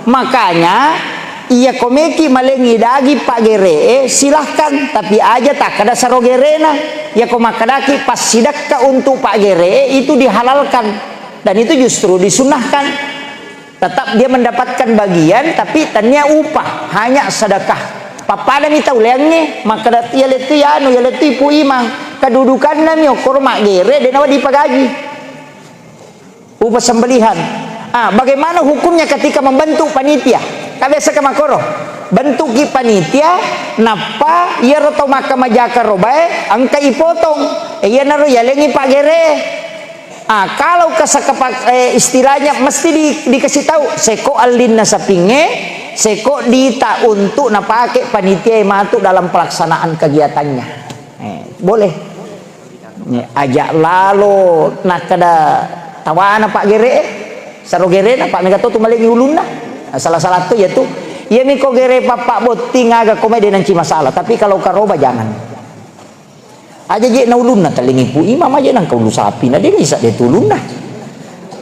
Makanya, iya komeki malengi daging paggere'e, silahkan. Tapi aja takkeda sarogerena. Iya ko makkedaki passidakka untuk paggere'e, itu dihalalkan. Dan itu justru disunnahkan. Tetap dia mendapatkan bagian, tapi tania upah, hanya sedekah. Pappadami tau leangnge, makkeda, "Iya lettu anu, iya lettu Ipu Imang." Kedudukanna mi okkoro maggere, de' nawa dipagaji. Upah sembelihan. Ah, bagaimana hukumnya ketika membentuk panitia? Kan biasa ke makoro. Bentuki panitia, nappa iyaro tau makkamaja karobae, engka ipotong. Eh, iyanaro yalengi paggere. Ah, kalau kasakapak-, eh, istilahnya mesti di-, dikasih tahu, seko allinna sapingnge, seko dita untuk napake panitia matu dalam pelaksanaan kegiatannya. Eh, boleh. Eh, aja lalo nakkeda tawana paggere, saro gerena, pak mega to tu malengi ulunna. Nah, salah-salah tu ya tu. Iya miko gere papa botting aga komai denanci masalah, tapi kalau karoba jangan. Aja je na ulunna talengi Pu Imam aja nangka ulu sapi na de' bisa de' tu ulunna.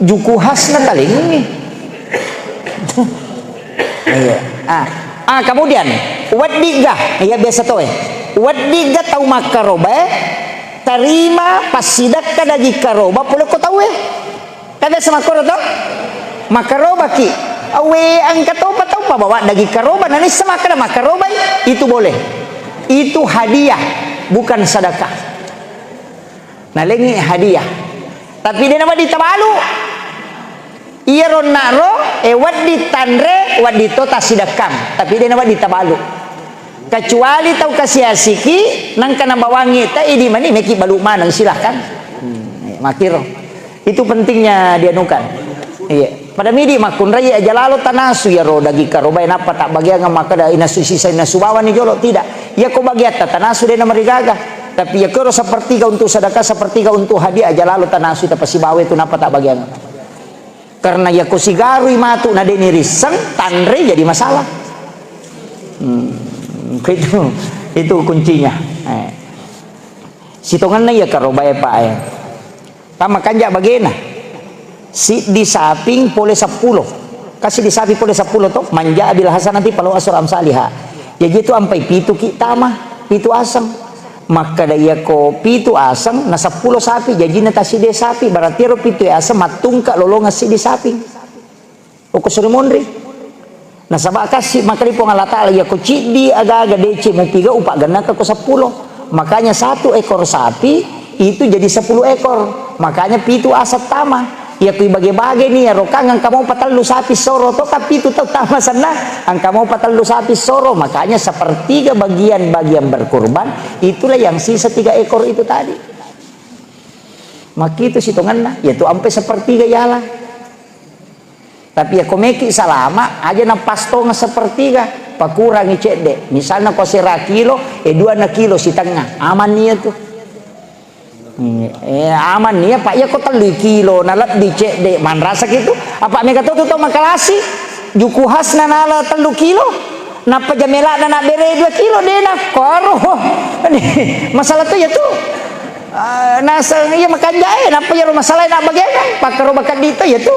Juku khasna talengi. Iya. Ah. Ah, kemudian, weddigga, iya biasa toe. Weddigga tau makkarobae, tarima passidakka daging karoba pole ko tauwe. Kan biasa makkoro to? Makkarobaki. Awe, engka topa tau pabawa daging karoba, nanissa makkeda makkarobai, itu boleh. Itu hadiah, bukan sedekah. Nalengi hadiah. Tapi de' nawedding tabalu. Iyaro naro, eh, wedding tanre, wedding to tassidekkang. Tapi de' nawedding tabalu. Kecuali tau kasiasiki, nangka nabawangi ta, idi mani meki balu maneng, silahkan. Hmm, eh, makiro. Itu pentingnya dianukan. Iya. Pada midi makkunrai aja lalo tanasu iyaro daging karobae nappa tabbagiang makkeda inasu sisa inasu bawani jolo, tidak. Iya ko bagiatta tanasu de' namarigaga. Tapi iya koro sepertiga untuk sedekah, sepertiga untuk hadiah aja lalo tanasu tapasibawa itu nappa tabbagiang. Karena iya ko sigarui matu na de' nirisseng, tanre jadi masalah. Hmm, itu, itu kuncinya. Eh. Sitongenna iya karobae, Pak, eh. Tama kanja bagena. Siddi saping pole seppulo. Kan siddi saping pole seppulo to, manja bil hasanati falahu asyru amsaliha. Jaji tu ampai pitu ki tama, pitu aseng. Makkeda iya ko pitu aseng na seppulo sapi, jajinna tassiddi sapi, berarti ero pitu aseng mattungka lolongeng siddi saping. Okko suri monri. Nasaba kasi makkeda Puang Allah Ta'ala, iya ko ciddi aga-aga deceng mupigau, upaggennaka ko seppulo. Makanya satu ekor sapi itu jadi sepuluh ekor. Makanya pitu aseng tama. Iya ko ibage-bage ni, ero kan engka mopa tellu sapi soro to, kan pitu tau tama senna, engka mopa tellu sapi soro. Makanya sepertiga bagian-bagian berkurban, itulah yang sisa tiga ekor itu tadi. Makkitu sitongenna, iya tu ampe sepertiga iala. Tapi iya ko meki salama, aja na pas tongeng sepertiga, pakurangi cedde. Misalna ko sera kilo, eh, dua na kilo sitengnga. Aman iya tu. Hmm, eh, aman iya, Pak, iya ko tellu kilo na lebbi cedde, manrasa kitu. Apa mega to tu tau makalasi? Juku khasna nala tellu kilo. Nappa jamela'na nabbere dua kilo, de' nakkoro. Masalah tu iya tu. Ah, naseng iya makanja'e, nappa iyaro masalah nabbagiangngang, pakkaroba keddi to iya tu.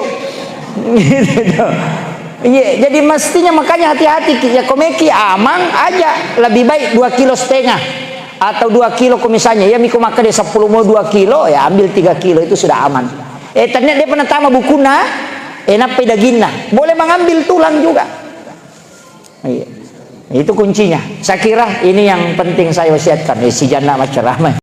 Gitu to. Iya, jadi mestinya makanya hati-hati ki. Ya, ko meki amang aja, lebih baik dua kilo setengah atau dua kilo ko misalnya. Ya, miko makkeda sepuluh mau dua kilo, ya ambil tiga kilo, itu sudah aman. Eh, ternyata dia pernah tama bukuna, eh, nappai daginna. Boleh mengambil tulang juga. Iya. Itu kuncinya. Saya kira ini yang penting saya wasiatkan. Eh, si Janda maceramah.